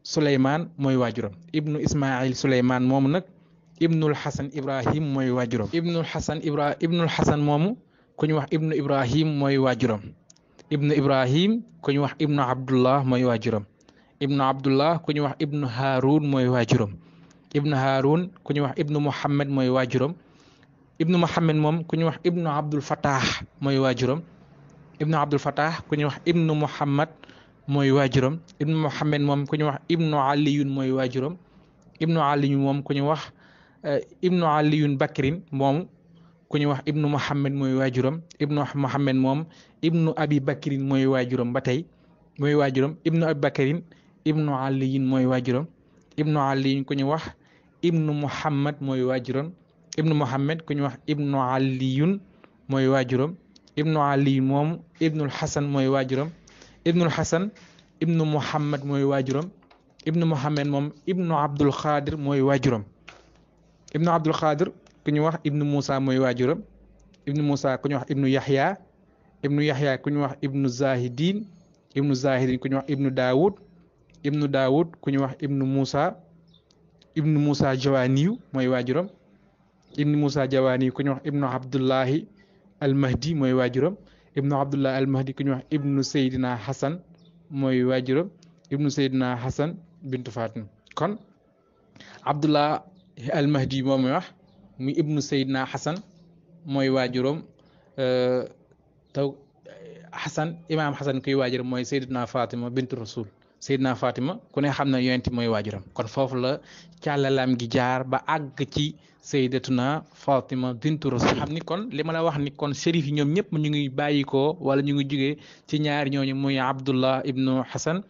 Suleymaan mooy waajuram ibnu Ismail Suleymaan moomu nag ibnul Xasan Ibrahim mooy waajuram ibnul Xasan moomu ku ñu wax ibnu Ibrahim mooy waajuram ibnu Ibrahim ku ñu wax ibnu Abdullah mooy waajuram ibnu Abdullah ku ñu wax ibnu Haarun mooy waajuram ibnu Haarun ku ñu wax ibnu Muhammad mooy waajuram ibnu Muhammad moom ku ñu wax ibnu Abdul Fatah mooy waajuram ibnu Abdul Fatah ku ñu wax ibnu Muhammad mooy waajuram ibnu Muhammad moom ku ñu wax ibnu Aliyun mooy waajuram ibnu Aliyun moom ku ñu wax ibnu Aliyun Bakrin moom ku ñu wax ibnu Muhammad mooy waajuram ibnu Muhammad moom ibnu Abi Bakrin mooy waajuram ba tey mooy waajuram ibnu Abi Bakrin ibnu Aliyun mooy waajuram ibnu Aliyun ku ñu wax ibnu Muhammad mooy waajuram ibnu Muhammad ku ñu wax ibnu Aliyun mooy waajuram ibnu Aliyun moom ibnul Xasan mooy waajuram ibnul Xasan ibnu Muhammad mooy waajuram ibnu Muhammad moom ibnu Abdul Xaadir mooy waajuram ibnu Abdul Xaadir ku ñu wax ibnu Moussa mooy waajuram ibnu Moussa ku ñu wax ibnu Yaxya ibnu Yaxya ku ñu wax ibnu Zahidin ku ñu wax ibnu Daawud ku ñu wax ibnu Moussa Jawaniyu mooy waajuram ibnu Moussa Jawaniyu ku ñu wax ibnu Abdullahi Almahdi mooy waajuram ibnu Abdullahi Almahdi ku ñu wax ibnu Seydina Hasan mooy waajuram ibnu Seydina Hasan bintu Fatima kon Abdullahi Almahdi moom mooy wax muy ibnu Seydina Hasan mooy waajuram taw Hasan imaam Hasan kuy waajuram mooy Seydina Fatima bintu Rasul Seydina Fatima ku ne xam na yonent mooy waajuram kon foofu la càllalaam gi jaar ba àgg ci Seydatuna Fatima bintu Rasul xam ni kon li ma la wax ni kon shérif yi ñoom ñëpp ñu ngi bàyyikoo wala ñu ngi jugee ci ñaari ñooñu muy Abdullah ibnu Hasan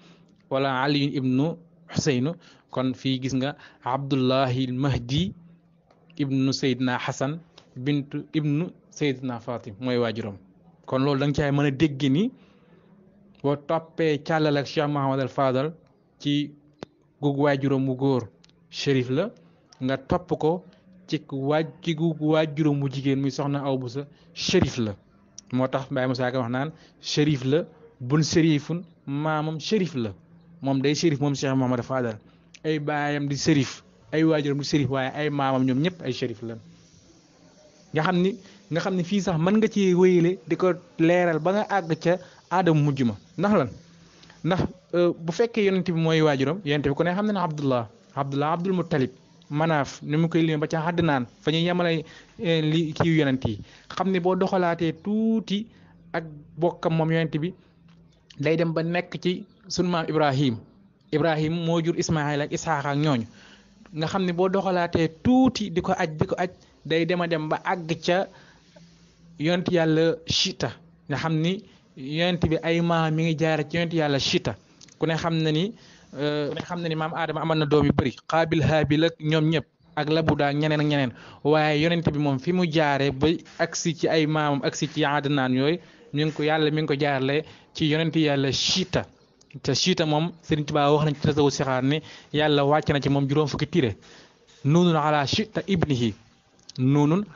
wala Ali ibnu Huseynu kon fii gis nga Abdullahi Mahdi ibnu Seydina Hasan bintu ibnu Seydina Fatima mooy waajuram kon loolu da nga caay mën a dégg ni boo toppee càllal ak Cheikh Mouhamad al Fadal ci gug waajuram mu góor shérif la nga topp ko ci gug waajuram mu jigéen muy soxna Awa Bousso shérif la moo tax Baye Moussa Ka wax naan shérif la bun shérifun maamam shérif la moom day shérif moom Cheikh Mouhamad al Fadal ay baayam di shérif ay waajuram di shérif waaye ay maamam ñoom ñëpp ay shérif la nga xam ni fii sax mën nga ci wéyale di ko leeral ba nga àgg ca aadama mujj ma ndax bu fekkee yonent bi mooy waajuram yonent bi ku ne xam ne ne Abdul Muttalib Manaaf ni mu koy lim ba ca Adnaan fa ñuy yemale li kii yonent yi xam ne boo doxalaatee tuuti ak bokkam moom yonent bi day dem ba nekk ci sunu maam Ibrahim moo jur Ismaayil ak Isaaxa ak ñooñu nga xam ne boo doxalaatee tuuti di ko aj day dem ba àgg ca yonent yàlla Chita nga xam ni yonent bi ay maam mi ngi jaare ci yonent yàlla Chita ku ne xam na ni maam Adama amoon na doom yu bëri Xaabil Haabil ak ñoom ñëpp ak Labuda ak ñeneen ak ñeneen waaye yonent bi moom fi mu jaare ba agsi ci ay maamam agsi ci Adnaan yooyu mi ngi ko jaarale ci yonent yàlla Chita te Chita moom Sëriñ Tuubaa wax nañ ci tasawu sixaar ni yàlla wàcc na ci moom juróom fukki tire nuunun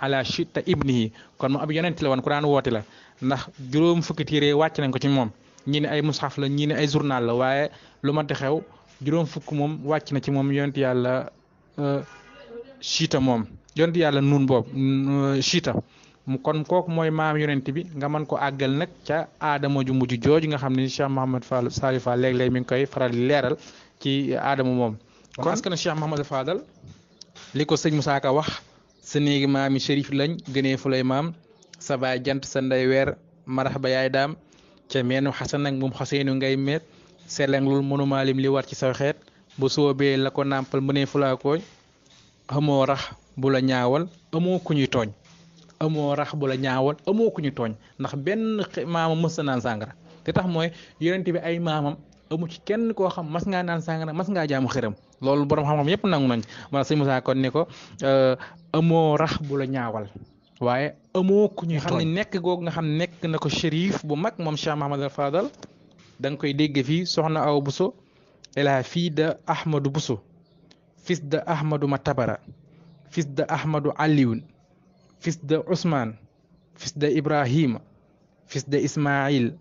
ala Chita ibnihi kon moom ab yonent la woon ku daan woote la ndax juróom fukki téere wàcc nañ ko ci moom ñii ne ay mushaf la ñii ne ay journal la waaye lu ma xew juróom fukk moom wàcc na ci moom yonent yàlla Chita moom yonent yàlla nuun boobu Chita kon kooku mooy maam yonent bi nga mën ko àggal nag ca aadama ju mujj jooju nga xam ne Cheikh Mouhamad Salih Fall léeg-léeg mi ngi koy faral di leeral ci aadama moom kon askan Cheikh Mouhamad Fadal li ko sëñ Moussa Ka wax sa néegi maami shérif lañ gënee fu lay maam sa baay jant sa ndey weer marax ba yaay daam ca meenu xasan nag moom xaseenu ngay meet seleng lul mënuma lim li war ci sa xeet bu soobee la ko nàmpal mënee fu laa kooñ amoo rax bu la ñaawal amoo ku ñuy tooñ amoo rax bu la ñaawal amoo ku ñu tooñ ndax benn maamam mës naan sàngara te tax mooy yonent bi ay maamam amu ci kenn koo xam mas ngaa naan sàngara mas ngaa jaamu xëram loolu borom xam-xam yépp nangu nañ wala sëñ Moussa kon ni ko amoo rax bu la ñaawal waaye amoo ku ñu xam ne nekk googu nga xam nekk na ko shérif bu mag moom Cheikh Mouhamadul Fadal da nga koy dégg fii soxna Awa Bousso est la fille de Ahmadou Bousso fils de Ahmadou Matabara fils de Ahmadou Alioune fils de Ousmane fils de Ibrahima fils de Ismaïl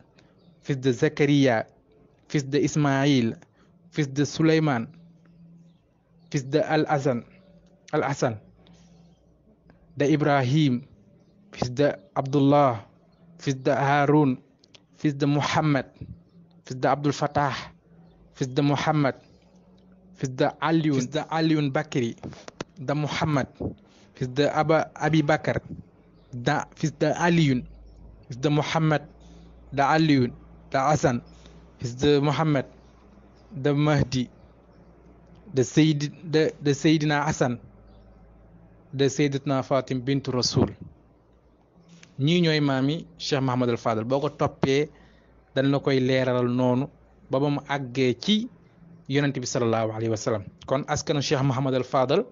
fils de Zakaria fils de Ismaïl fils de Souleymane fils de Al Hassan de Ibrahim fils de Abdullah fils de Haroun fils de Mohammed fils de Abdul Fattah fils de Mohammed fils de Alioune Bakri de Mohammed fils de Abi Bakar fils de Alioune fils de Mohammed de Alioune de Hassan fils de Mohammed de Mahdi de Seydina Hassan de Seydatna Fatim bintu Rasul ñii ñooy maami Cheikh Mouhamadul Fadal boo ko toppee dañ la koy leeralal noonu ba mu àggee ci yonent bi sallallahu alayhi wa sallam kon askanu Cheikh Mouhamadul Fadal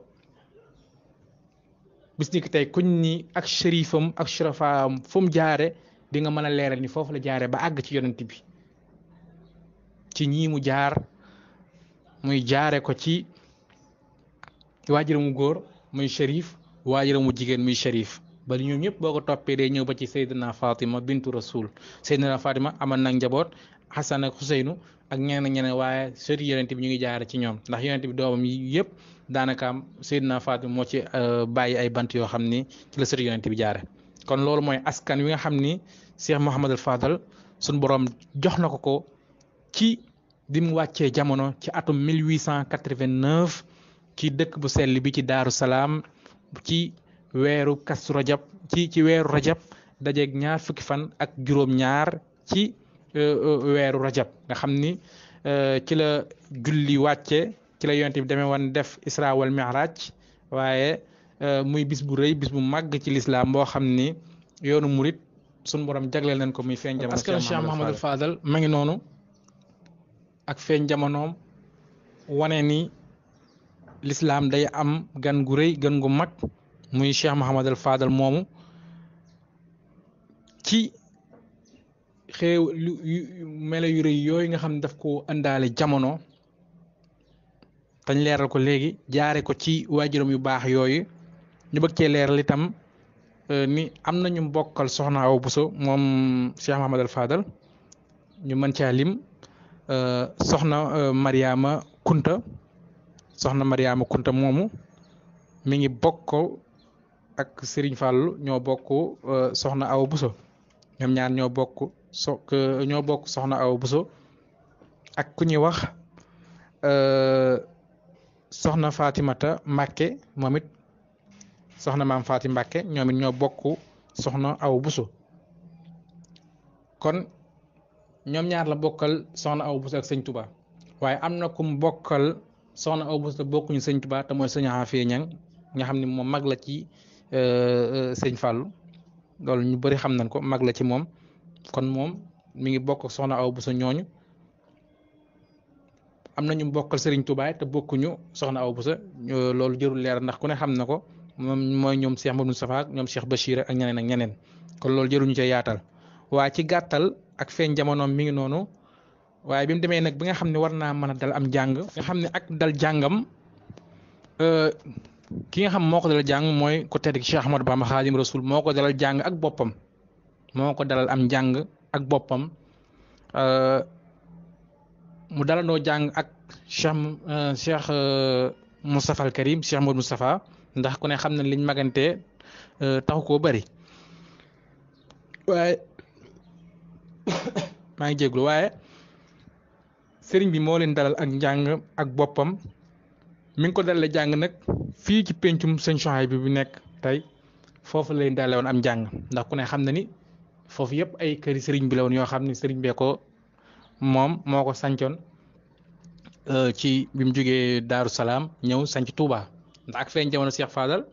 bis ni ki tey kuñ ni ak shérifam ak shurafaam fu mu jaare di nga mën a leeral ni foofu la jaare ba àgg ci yonent bi ci ñii mu jaar muy jaare ko ci waajuramu góor muy shérif waajuramu jigéen muy shérif ba ñoom ñëpp boo ko toppee day ñëw ba ci Seydina Fatima bintu Rasul Seydina Fatima amoon nag njaboot Hassan ak Xuseynu ak ñeneen waaye sëti yonent bi ñu ngi jaare ci ñoom ndax yonent bi doomam yi yëpp daanaka am Seydina Fatima moo ci bàyyi ay bant yoo xam ni ci la sëti yonent bi jaare kon loolu mooy askan wi nga xam ni Cheikh Mouhamadul Fadal suñ borom jox na ko ci bi mu wàccee jamono ci atum 1889 ci dëkk bu sell bi ci Daaru Salaam ci weeru Kazu Rajab ci weeru Rajab dajeeg ñaar fukki fan ak juróom-ñaar ci weeru Rajab nga xam ni ci la julli wàcce ci la yonent bi demee woon def Isra wal Mi'raj waaye muy bis bu rëy bis bu màgg ci lislaam boo xam ni yoonu murit suñu borom jagleel nañ ko muy feeñ jamono Cheikh Mouhamadul Fadal ma ngi noonu ak feeñ jamonoom wane ni lislaam day am gan gu rëy gan gu mag muy Cheikh Mouhamadul Fadal moomu ci xew melo yu rëy yooyu nga xam ne daf ko àndaale jamono tañ leeral ko léegi jaare ko ci waajuram yu baax yooyu ñu bëgg cee leeral itam ni am nañu mbokkal soxna Awa Bousso moom Cheikh Mouhamadul Fadal ñu mën caa lim soxna Mariama Kunta moomu mi ngi bokk ak Serigne Fallou ñoo bokk soxna Awa Bousso ñoom ñaar ñoo bokk soxna Awa Bousso ak ku ñuy wax soxna Fatimata Mbacke moom it soxna maam Fatim Mbacke ñoom it ñoo bokk soxna Awa Bousso kon ñoom ñaar la bokkal soxna Awa Bousso ak sëñ Touba waaye am na ku mu bokkal soxna Awa Bousso te bokkuñu sëñ Touba te mooy sëñ Afia Ñang nga xam ne moom mag la ci sëñ Fallou loolu ñu bëri xam nañ ko mag la ci moom kon moom mi ngi bokk soxna Awa Bousso ñooñu am na ñu bokkal Serigne Touba te bokkuñu soxna Awa Bousso loolu jërul leer ndax ku ne xam na ko moom mooy ñoom Cheikh Mouhamadou Moustapha ak ñoom Cheikh Bachir ak ñeneen kon loolu jëruñu ca yaatal waaye ci gàttal ak feeñ jamonoom mi ngi noonu waaye bi mu demee nag bi nga xam ne war naa mën a dal am jàng nga xam ne ak dal jàngam ki nga xam moo ko dalal jàng mooy ku tedd ki Cheikh Ahmadou Bamba Khadim Rasoul moo ko dalal jàng ak boppam moo ko dalal am jàng ak boppam mu dalandoo jàng ak Cheikh Moustapha al Karim Cheikh Modou Moustapha ndax ku ne xam na liñ magantee taxu koo bari waaye maa ngi jéglu waaye sëriñ bi moo leen dalal ak njàng ak boppam mi ngi ko dalal jàng nag fii ci pencum sëñ Souhaïbou bi nekk tey foofu la leen dalale woon am njàng ndax ku ne xam na ni foofu yëpp ay këri sëriñ bi la woon yoo xam ni sëriñ bee ko moom moo ko sancoon ci bi mu jógee Daaru Salaam ñëw sanc Touba ndax ak feeñ jamono Cheikh Fadal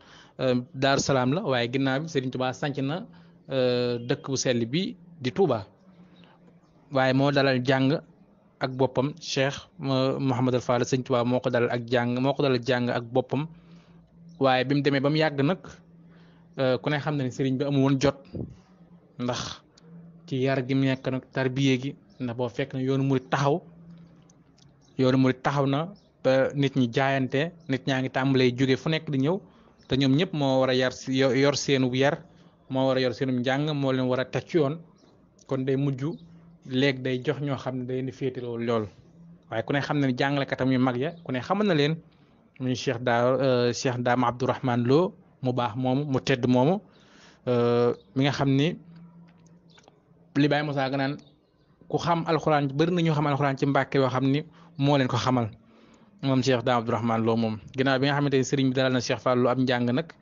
Daaru Salaam la waaye ginnaaw bi Serigne Touba sanc na dëkk bu sell bi di Touba waaye moo dalal jàng ak boppam Cheikh Mouhamadul Fall Serigne Touba moo ko dalal jàng ak boppam waaye bi mu demee ba mu yàgg nag ku ne xam na ne Serigne bi amul woon jot ndax ci yar gi mu nekk nag tarbiye gi ndax boo fekk na yoonu murid taxaw na ba nit ñi jaayante nit ñaa ngi tàmbalee jóge fu nekk di ñëw te ñoom ñëpp moo war a yor seenu yar moo war a yor seenu njàng moo leen war a teg ci yoon kon day mujj léegi day jox ñoo xam ne day indi féete lool waaye ku ne xam na ne jàngalekatam yu mag ya ku ne xamal na leen muy Cheikh Daam Abdourahman Lo mu baax moomu mu tedd moomu mi nga xam ni li Baye Moussa ga naan ku xam alxuraan bëri na ñoo xam alxuraan ci Mbàkke yoo xam ni moo leen ko xamal moom Cheikh Daam Abdourahman Lo moom ginnaaw bi nga xamante ni sëriñ bi dalal na Cheikh Fallou ab njàng nag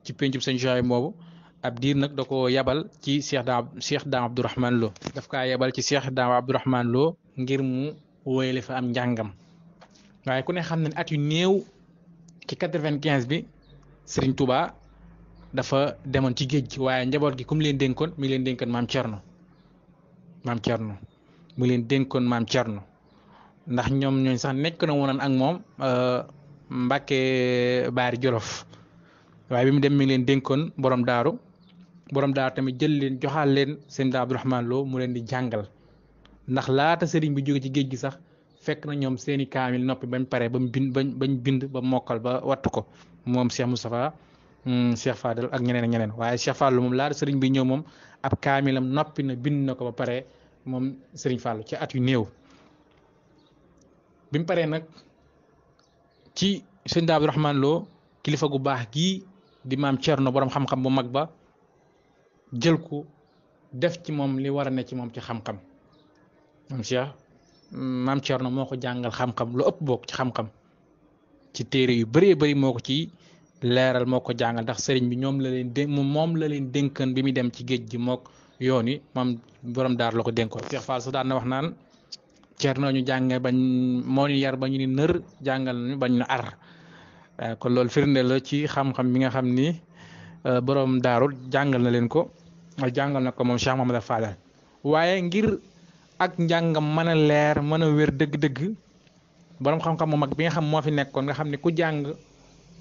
ci pencum sëñ Joy boobu ab diir nag da ko yabal ci Cheikh Daam Abdourahman Lo daf kaa yabal ci Cheikh Daam Abdourahman Lo ngir mu wóyale fa am njàngam waaye ku ne xam ne at yu néew ci 95 bi Serigne Touba dafa demoon ci géej gi waaye njaboot gi ku mu leen dénkoon mi leen dénkoon maam Thierno mi leen dénkoon maam Thierno ndax ñoom ñooñ sax nekk na woon ak moom Mbàkke Baari Jolof waaye bi mu dem mi leen dénkoon borom daaru tamit jël leen joxaal leen seen daa Abdourahman Lo mu leen di jàngal ndax laata sëriñ bi jóge ci géej gi sax fekk na ñoom seeni kaamil noppi bañ pare bañ bind ba mokkal ba wattu ko moom Cheikh Moustapha Cheikh Fadel ak ñeneen waaye Cheikh Fallou moom laata sëriñ bi ñëw moom ab kaamilam noppi na bind na ko ba pare moom sëriñ Fallou ci at yu néew bi mu paree nag ci sëñ daa Abdourahman Lo kilifa gu baax gii di maam Thierno borom xam-xam bu mag ba jël ko def ci moom li war a ne ci moom ci xam-xam moom Cheikh maam Thierno moo ko jàngal xam-xam lu ëpp bokk ci xam-xam ci téere yu bëree bëri moo ko ci leeral moo ko jàngal ndax sëriñ bi moom la leen dénkan bi muy dem ci géej gi mook yoon yi moom borom daar la ko dénkoon. Cheikh Fall su daan na wax naan Thierno ñu jànge bañ moo ñu yar ba ñu ni nër jàngal nañu bañ ñu ar kon loolu firnde la ci xam-xam bi nga xam ni borom daarul jàngal na leen ko jàngal na ko moom Cheikh Mouhamadou Fadal waaye ngir ak njàngam mën a leer mën a wér dëgg-dëgg borom xam-xam mu mag bi nga xam moo fi nekkoon nga xam ne ku jàng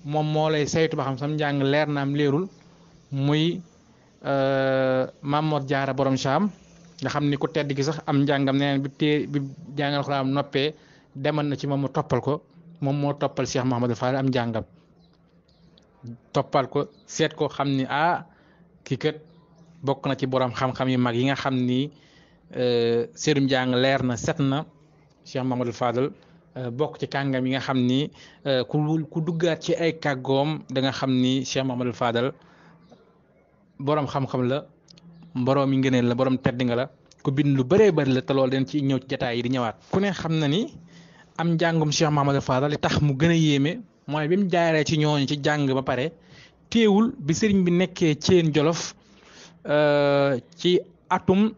moom moo lay saytu ba xam sam njàng leer na am leerul muy Mamor Jaara borom Saam nga xam ni ku tedd gi sax am njàngam neneen bi jàngal ko am noppee demal na ci moom mu toppal ko moom moo toppal Cheikh Mouhamadou Fadal am njàngam toppal ko seet ko xam ni kii kat bokk na ci borom xam-xam yu mag yi nga xam ni seerum jàng leer na set na Cheikh Mouhamadou Fadal bokk ci kàngam yi nga xam ni ku duggaat ci ay kàggoom da nga xam ni Cheikh Mouhamadou Fadal borom xam-xam la borom yi ngëneel la borom tedd nga la ku bind lu bëree bëri la te loolu den ci ñëw ci jotaay yi di ñëwaat. ku ne xam na ni am njàngum Cheikh Mouhamadou Fadal li tax mu gën a yéeme mooy bi mu jaaree ci ñooñu ci jàng ba pare teewul bi sëriñ bi nekkee Thiène Jolof ci atum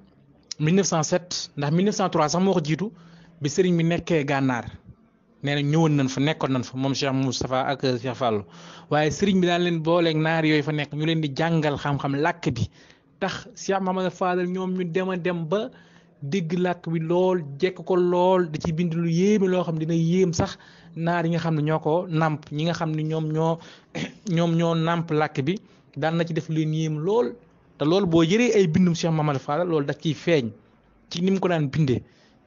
1907 ndax 1903 sax moo ko jiitu bi sëriñ bi nekkee gànnaar nee na ñëwoon nañ fa nekkoon nañ fa moom Cheikh Moustapha ak Cheikh Fallou waaye sëriñ bi daan leen booleeg naar yooyu fa nekk ñu leen di jàngal xam-xam làkk bi tax Cheikh Mouhamadou Fadal ñoom ñu dem a dem ba dégg làkk bi lool jekk ko lool da ci bind lu yéeme loo xam dina yéem sax naar yi nga xam ne ñoo ko nàmp ñi nga xam ne ñoom ñoo nàmp làkk bi daan na ci def leen yéem lool te loolu boo yëree ay bindum Cheikh Mouhamadou Fadal loolu daf ciy feeñ ci ni mu ko daan bindee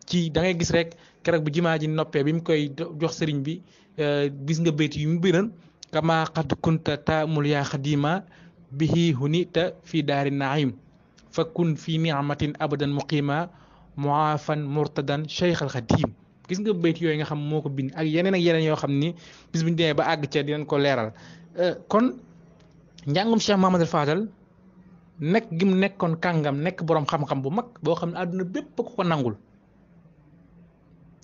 ci da ngay gis rek keroog bu jimaa ji noppee bi mu koy jox sëriñ bi gis nga bayt yu mu biran kama qad kunta taamul yaa xadima bihi hunita fi daari naim fa kun fi niamatin abadan muqima muafan murtadan cheikh al xadim gis nga bayt yooyu nga xam moo ko bind ak yeneen yoo xam ni bis bu ñu demee ba àgg ca dinañ ko leeral kon njàngum Cheikh Mouhamadou Fadal nekk gi mu nekkoon kàngam nekk boroom xam-xam bu mag boo xam ne àdduna bépp ko nangul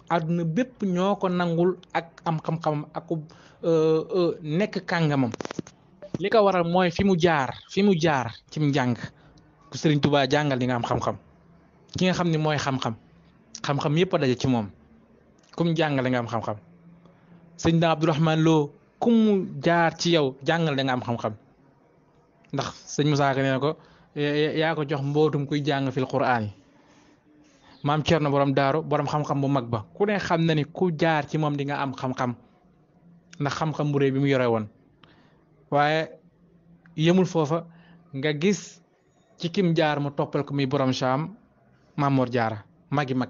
àdduna bépp ñoo ko nangul ak am xam-xamam ak nekk kàngamam li ko waral mooy fi mu jaar ci njàng ku Sëriñ Tuubaa jàngal di nga am xam-xam ki nga xam ne mooy xam-xam yépp a daje ci moom ku mu jàngale nga am xam-xam sëñ da Abdourahman Lo ku mu jaar ci yow jàngal da nga am xam-xam ndax sëñ Moussa Ka nee na ko yaa ko jox mbootum kuy jàng fil quraan yi maam Cerno borom daaru borom xam-xam bu mag ba ku ne xam na ni ku jaar ci moom di nga am xam-xam ndax xam-xam bu rëy bi mu yore woon waaye yemul foofa nga gis ci kim jaar mu toppal ko muy borom saam Mamor Jaara magi mag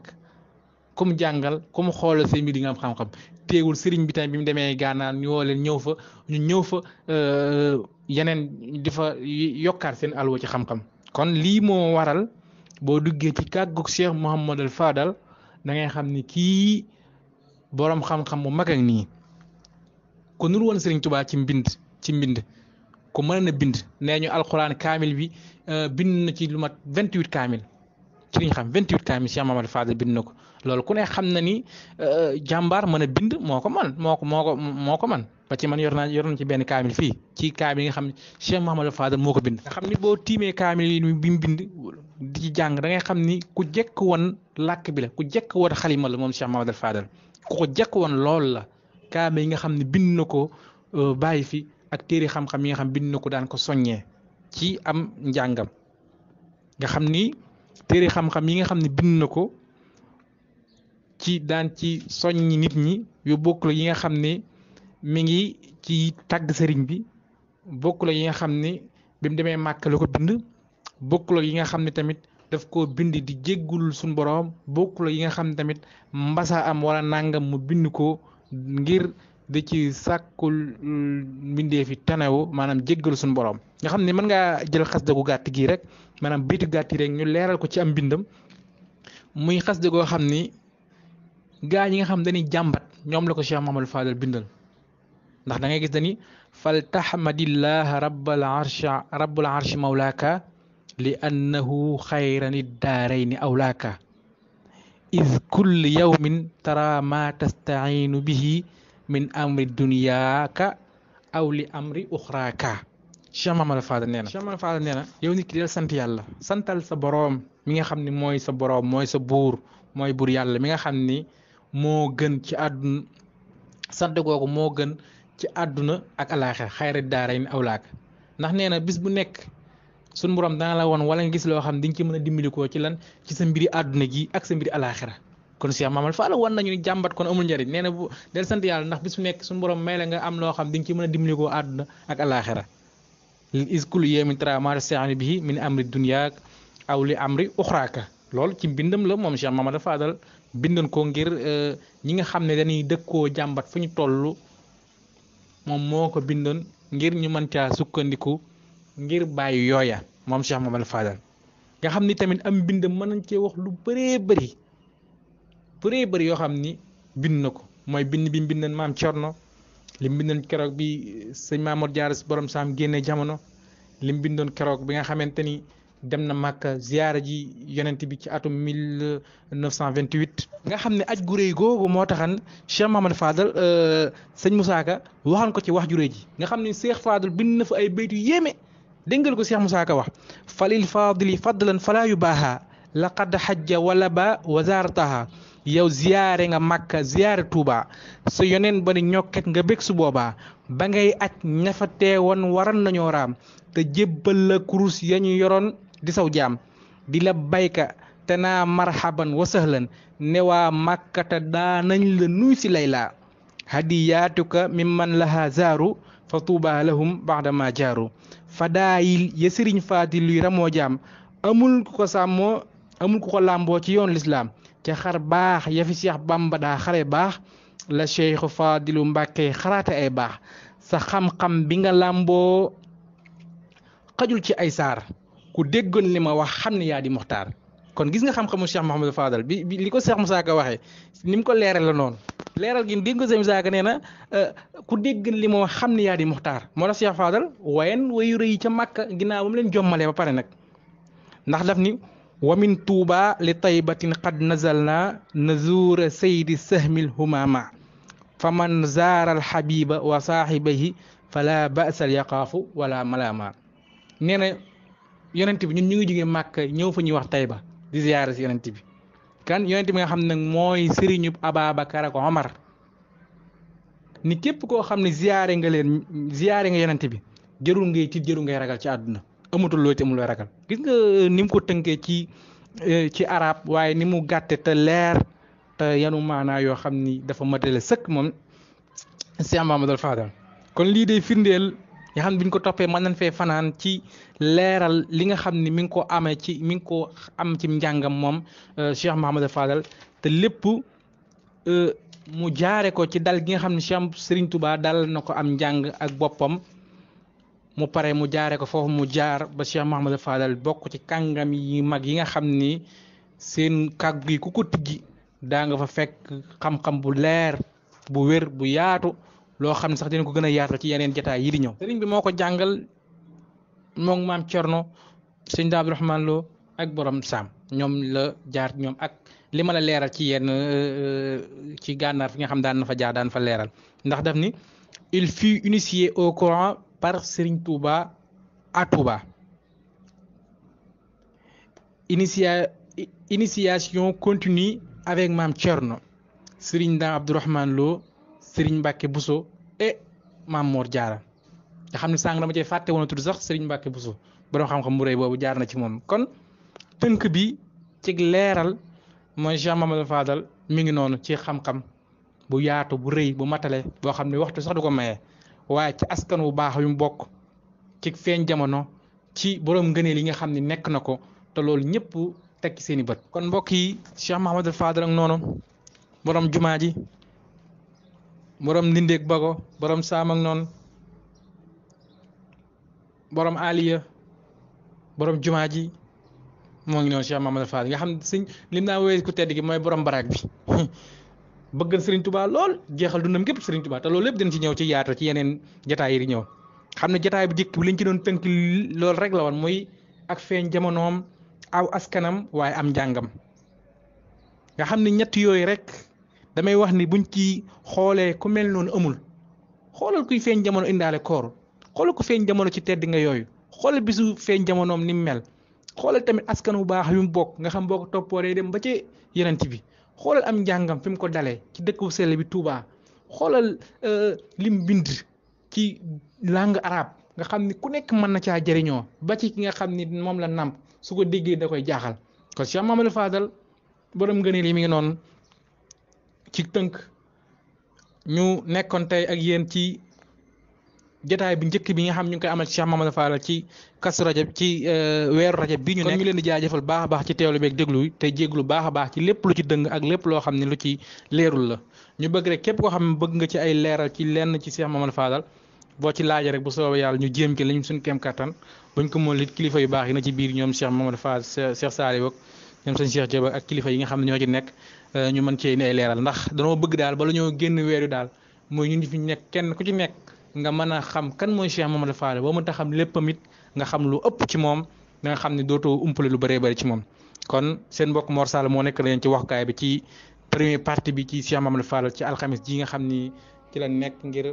ku mu jàngal ku mu xoolal sëñ bi di nga am xam-xam teewul sëriñ bi tamit bi mu demee gànnaar ñu woo leen ñëw fa yeneen di fa yokkaat seen alwa ci xam-xam kon lii moo waral boo duggee ci kàggug Cheikh Mouhamadul Fadal da ngay xam ni kii borom xam-xam bu mag ak nii ku nur woon Sëriñ Tuubaa ci mbind ku mën na bind nee ñu alxuraan kaamil bi bind na ci lu mat 28 kaamil ci liñ xam 28 kaamil Cheikh Mouhamadul Fadal bind na ko loolu ku ne xam na ni jàmbaar mën a bind moo ko man ba ci man yor na ci benn kaamil fii ci kaamil yi nga xam ne Cheikh Mouhamadul Fadal moo ko bind nga xam ni boo tiimee kaamil yi bi mu bind di ci jàng da ngay xam ni ku jekk woon làkk bi la ku jekk woon xalima la moom Cheikh Mouhamadul Fadal ku ko jekk woon lool la kaamil yi nga xam ne bind na ko bàyyi fi ak téere xam-xam yi nga xam bind na ko daan ko soññee ci am njàngam nga xam ni téere xam-xam yi nga xam ne bind na ko ci daan ci soññi nit ñi yu bokkul yi nga xam ne mi ngi ci tàgg sëriñ bi bokkul yi nga xam ne bi mu demee màkk la ko bind bokkul yi nga xam ne tamit daf koo bind di jéggul suñ boroom bokkul yi nga xam ne tamit mbasa am wala nangam mu bind ko ngir di ci sàkkul mbindee fi tanewu maanaam jéggal suñ boroom nga xam ne mën ngaa jël xasida gu gàtt gii rek maanaam baytu gàtt yi rek ñu leeral ko ci am mbindam muy xasida goo xam ni gaa ñi nga xam dañuy jàmbat ñoom la ko Cheikh Mouhamadul Fadal bindal ndax da ngay gis dani fal tahmadillah rabbul arshi mawlaaka li annahu xayrani daarayni awlaaka iz kulli yawmin tara ma tastainu bihi min amri dunyaaka aw li amri uxraaka Cheikh Mouhamadul Fadal nee na yow nit ki del sant yàlla santal sa boroom mi nga xam ne mooy sa boroom mooy sa buur mooy buur yàlla mi nga xam ni moo gën ci àdduna sant googu moo gën ci àdduna ak alaaxira xayra daarayni awlaaka ndax nee na bis bu nekk suñ borom dana la woon wala nga gis loo xam di nga ci mën a dimbali koo ci lan ci sa mbiri àdduna gi ak sa mbiri alaaxira kon Cheikh Mouhamadul Fadal wan nañu ni jàmbat kon amul njëriñ nee na bu del sant yàlla ndax bis bu nekk suñ borom may la nga am loo xam di nga ci mën a dimbali koo àdduna ak alaaxira is kullu yawmin tara ma tastainu bihi min amri dunyaak aw li amri uxraaka loolu ci mbindam la moom Cheikh Mouhamadul Fadal bindoon ko ngir ñi nga xam ne dañuy dëkkoo jàmbat fu ñu toll moom moo ko bindoon ngir ñu mën caa sukkandiku ngir bàyyi yooya moom Cheikh Mouhamadul Fadal nga xam ni tamit am bindam mën nañ cee wax lu bëree bëri yoo xam ni bind na ko mooy bind bi mu bindoon maam Cerno li mu bindoon keroog bi sëñ Mamor Jaara borom saam génne jamono li mu bindoon keroog bi nga xamante ni dem na Màkka ziyaara ji yonent bi ci atum 1928 nga xam ne aj gu réy googu moo taxan Cheikh Mouhamadul Fadal sëñ Moussa Ka waxan ko ci wax ju réy ji nga xam ne Cheikh Fadal bind na fa ay baytu yéeme déggal ko Cheikh Moussa Ka wax falil fadili fadlan falaa yubaaha laqad xajja wala ba wazaarataha yow ziyaare nga Màkka ziyaare Touba sa yoneen ba ni ñokket nga bég su boobaa ba ngay aj ña fa teewoon waran nañoo raam te jébbal la kurus ya ñu yoroon di saw jaam di la bayka te naa marhaban wa sahlan ne waa màkkata daa nañ la nuy si layla hadiyaatuka mimman laha zaaru fa tuuba lahum baxdama jaaru fadaayil ya sëriñ faati luy ramoo jaam amul ku ko sàmmoo amul ku ko làmboo ci yoon lislaam ca xar baax ya fi Cheikh Bamba daa xare baax la Cheikh Fadilu Mbàkke xaraate ay baax sa xam-xam bi nga làmboo xajul ci ay saar ku déggoon li ma wax xam ne yaa di muxtaar kon gis nga xam-xamu Cheikh Mouhamadul Fadal bi li ko Cheikh Moussa Ka waxee ni mu ko leeral la noonu leeral gi dégg ko Cheikh Moussa Ka nee na ku déggoon li ma wax xam ne yaa di muxtaar moo tax Cheikh Fadal wayen wayu rëy ca Màkka ginnaaw ba mu leen jommalee ba pare nag ndax daf ni wa min tuuba li taybatin qad nazalna nazuura saydi sahmil humama fa man zaara al habiba wa saahibahi fala ba'sal yaqaafu wala malama nee na yonent bi ñun ñu ngi jógee Màkka ñëw fa ñuy wax Tayba di ziyaare si yonent bi kan yonent bi nga xam ne nag mooy sëriñu Ababacar ak Omar ni képp koo xam ne ziyaare nga yonent bi jërul ngay tiit jërul ngay ragal ci àdduna amatul looy te amul looy ragal gis nga ni mu ko tënkee ci arab waaye ni mu gàtte te leer te yanu maanaa yoo xam ni dafa matale sëkk moom Cheikh Mahamadul Fadal kon lii day firndeel nga xam ne bi ñu ko toppee mën nañ fee fanaan ci leeral li nga xam ni mi ngi ko am ci njàngam moom Cheikh Mahamadul Fadal te lépp mu jaare ko ci dal gi nga xam ne Cheikh Serigne Touba dal na ko am njàng ak boppam mu pare mu jaare ko foofu mu jaar ba Cheikh Mahamadul Fadal bokk ci kàngam yi mag yi nga xam ni seen kàggu yi ku ko tijji daa nga fa fekk xam-xam bu leer bu wér bu yaatu loo xam ne sax dina ko gën a yaatal ci yeneen jotaay yi di ñëw sëriñ bi moo ko jàngal moom maam Cerno sëñ Abdu Rahmaan Lo ak borom Saam ñoom la jaar ñoom ak li ma la leeral ci yenn ci gànnaar fi nga xam daan na fa jaar daan fa leeral ndax daf ni il fut initié au Coran par Serigne Touba à Touba initiation continue avec maam Cerno Serigne Dame Abdourahmane Lo Serigne Mbacke Bousso et maam Mor Diarra nga xam ne sànq dama cee fàtte woon a tudd sax Serigne Mbacke Bousso borom xam-xam bu rëy boobu jaar na ci moom kon tënk bi ci leeral mooy Cheikh Mahamadul Fadal mi ngi noonu ci xam-xam bu yaatu bu rëy bu matale boo xam ne waxtu sax du ko maye waaye ci askan wu baax yu mu bokk ci feeñ jamono ci borom ngëneel yi nga xam ne nekk na ko te loolu ñëpp teg ci seen i bët. kon mbokk yi Cheikh Mahamadul Fadal ak noonu borom jumaa ji borom ndindeeg bago borom saam ak noonu borom aliya borom jumaa ji moo ngi noonu Cheikh Mahamadul Fadal nga xam ne sëñ lim naa woowee ku tedd gi mooy borom baraag bi bëgg Serigne Touba lool jeexal dundam gépp Serigne Touba te loolu lépp dañ ci ñëw ci yaata ci yeneen jotaay yi di ñëw xam ne jotaay bu jëkk bi liñ ci doon tënk loolu rek la woon muy ak feeñ jamonoom aw askanam waaye am njàngam nga xam ne ñett yooyu rek damay wax ni buñ ci xoolee ku mel noonu amul xoolal kuy feeñ jamono indaale koor xoolal ku feeñ jamono ci tedd nga yooyu xoolal bisu feeñ jamonoom ni mu mel xoolal tamit askan wu baax yu mu bokk nga xam boo ko toppoo day dem ba ci yenent bi xoolal am njàngam fi mu ko dalee ci dëkk bu sell bi Touba xoolal lim bind ci langue arabe nga xam ni ku nekk mën na caa jëriñoo ba ci ki nga xam ni moom la nàmp su ko déggee da koy jaaxal kon Cheikh Mahamadul Fadal borom ngëneel yi mi ngi noonu ci tënk ñu nekkoon tey ak yéen ci jotaay bi njëkk bi nga xam ñu ngi koy amal ci Cheikh Mahamadul Fadal ci kasu rajab ci weeru rajab bi ñu nekk kon ñu leen di jaajëfal baax a baax ci teewlu beeg déglu yi tey jéglu baax a baax ci lépp lu ci dëng ak lépp loo xam ne lu ci leerul la ñu bëgg rek képp koo xam ne bëgg nga ci ay leeral ci lenn ci Cheikh Mahamadul Fadal boo ci laajee rek bu soobee yàlla ñu jéem ki lañ suñu kéem kattan buñ ko mën lit kilifa yu baax yi na ci biir ñoom Cheikh Mahamadul Fadal Cheikh Saliou ñoom sëñ Cheikh Diop ak kilifa yi nga xam ne ñoo ci nekk ñu mën cee indi ay leeral ndax danoo bëgg daal bala ñoo génn weeru daal mooy ñun fi nekk kenn ku ci nekk nga mën a xam kan mooy Cheikh Mahamadul Fadal boo mënta xam léppam it nga xam lu ëpp ci moom da nga xam ne dootoo umpale lu bëree bëri ci moom kon seen mbokk Mor Sall moo nekk leen ci waxukaay bi ci première partie bi ci Cheikh Mahamadul Fadal ci alxamis ji nga xam ni ci la nekk ngir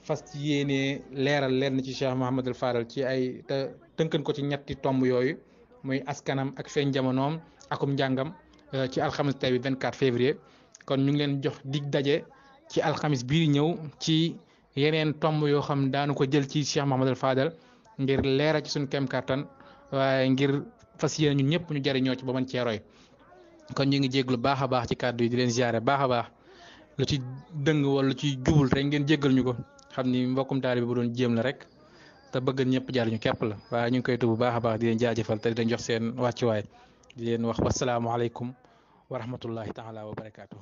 fas yéenee leeral leen ci Cheikh Mahamadul Fadal ci ay te tënkan ko ci ñetti tomb yooyu muy askanam ak feeñ jamonoom akum njàngam ci alxamis tey bi 24 février kon ñu ngi leen jox dig daje ci alxamis bii di ñëw ci yeneen tomb yoo xam daanu ko jël ci Cheikh Mahamadul Fadal ngir leeral ci suñu kem kattan waaye ngir fas yéene ñun ñëpp ñu jariñoo ci ba mën cee roy kon ñu ngi jéglu baax a baax ci kàddu yi di leen ziare baax a baax lu ci dëng wala lu ci jubul rek ngeen jéggal ñu ko xam ni mbokkum taalibe bu doon jéem la rek te bëgg ñëpp jariñu képp la waaye ñu ngi koy tudd bu baax a baax di leen jaajëfal te di leen jox seen wàccuwaay di leen wax wasalaamualeykum wa rahmatullahi taala wa barakaatu.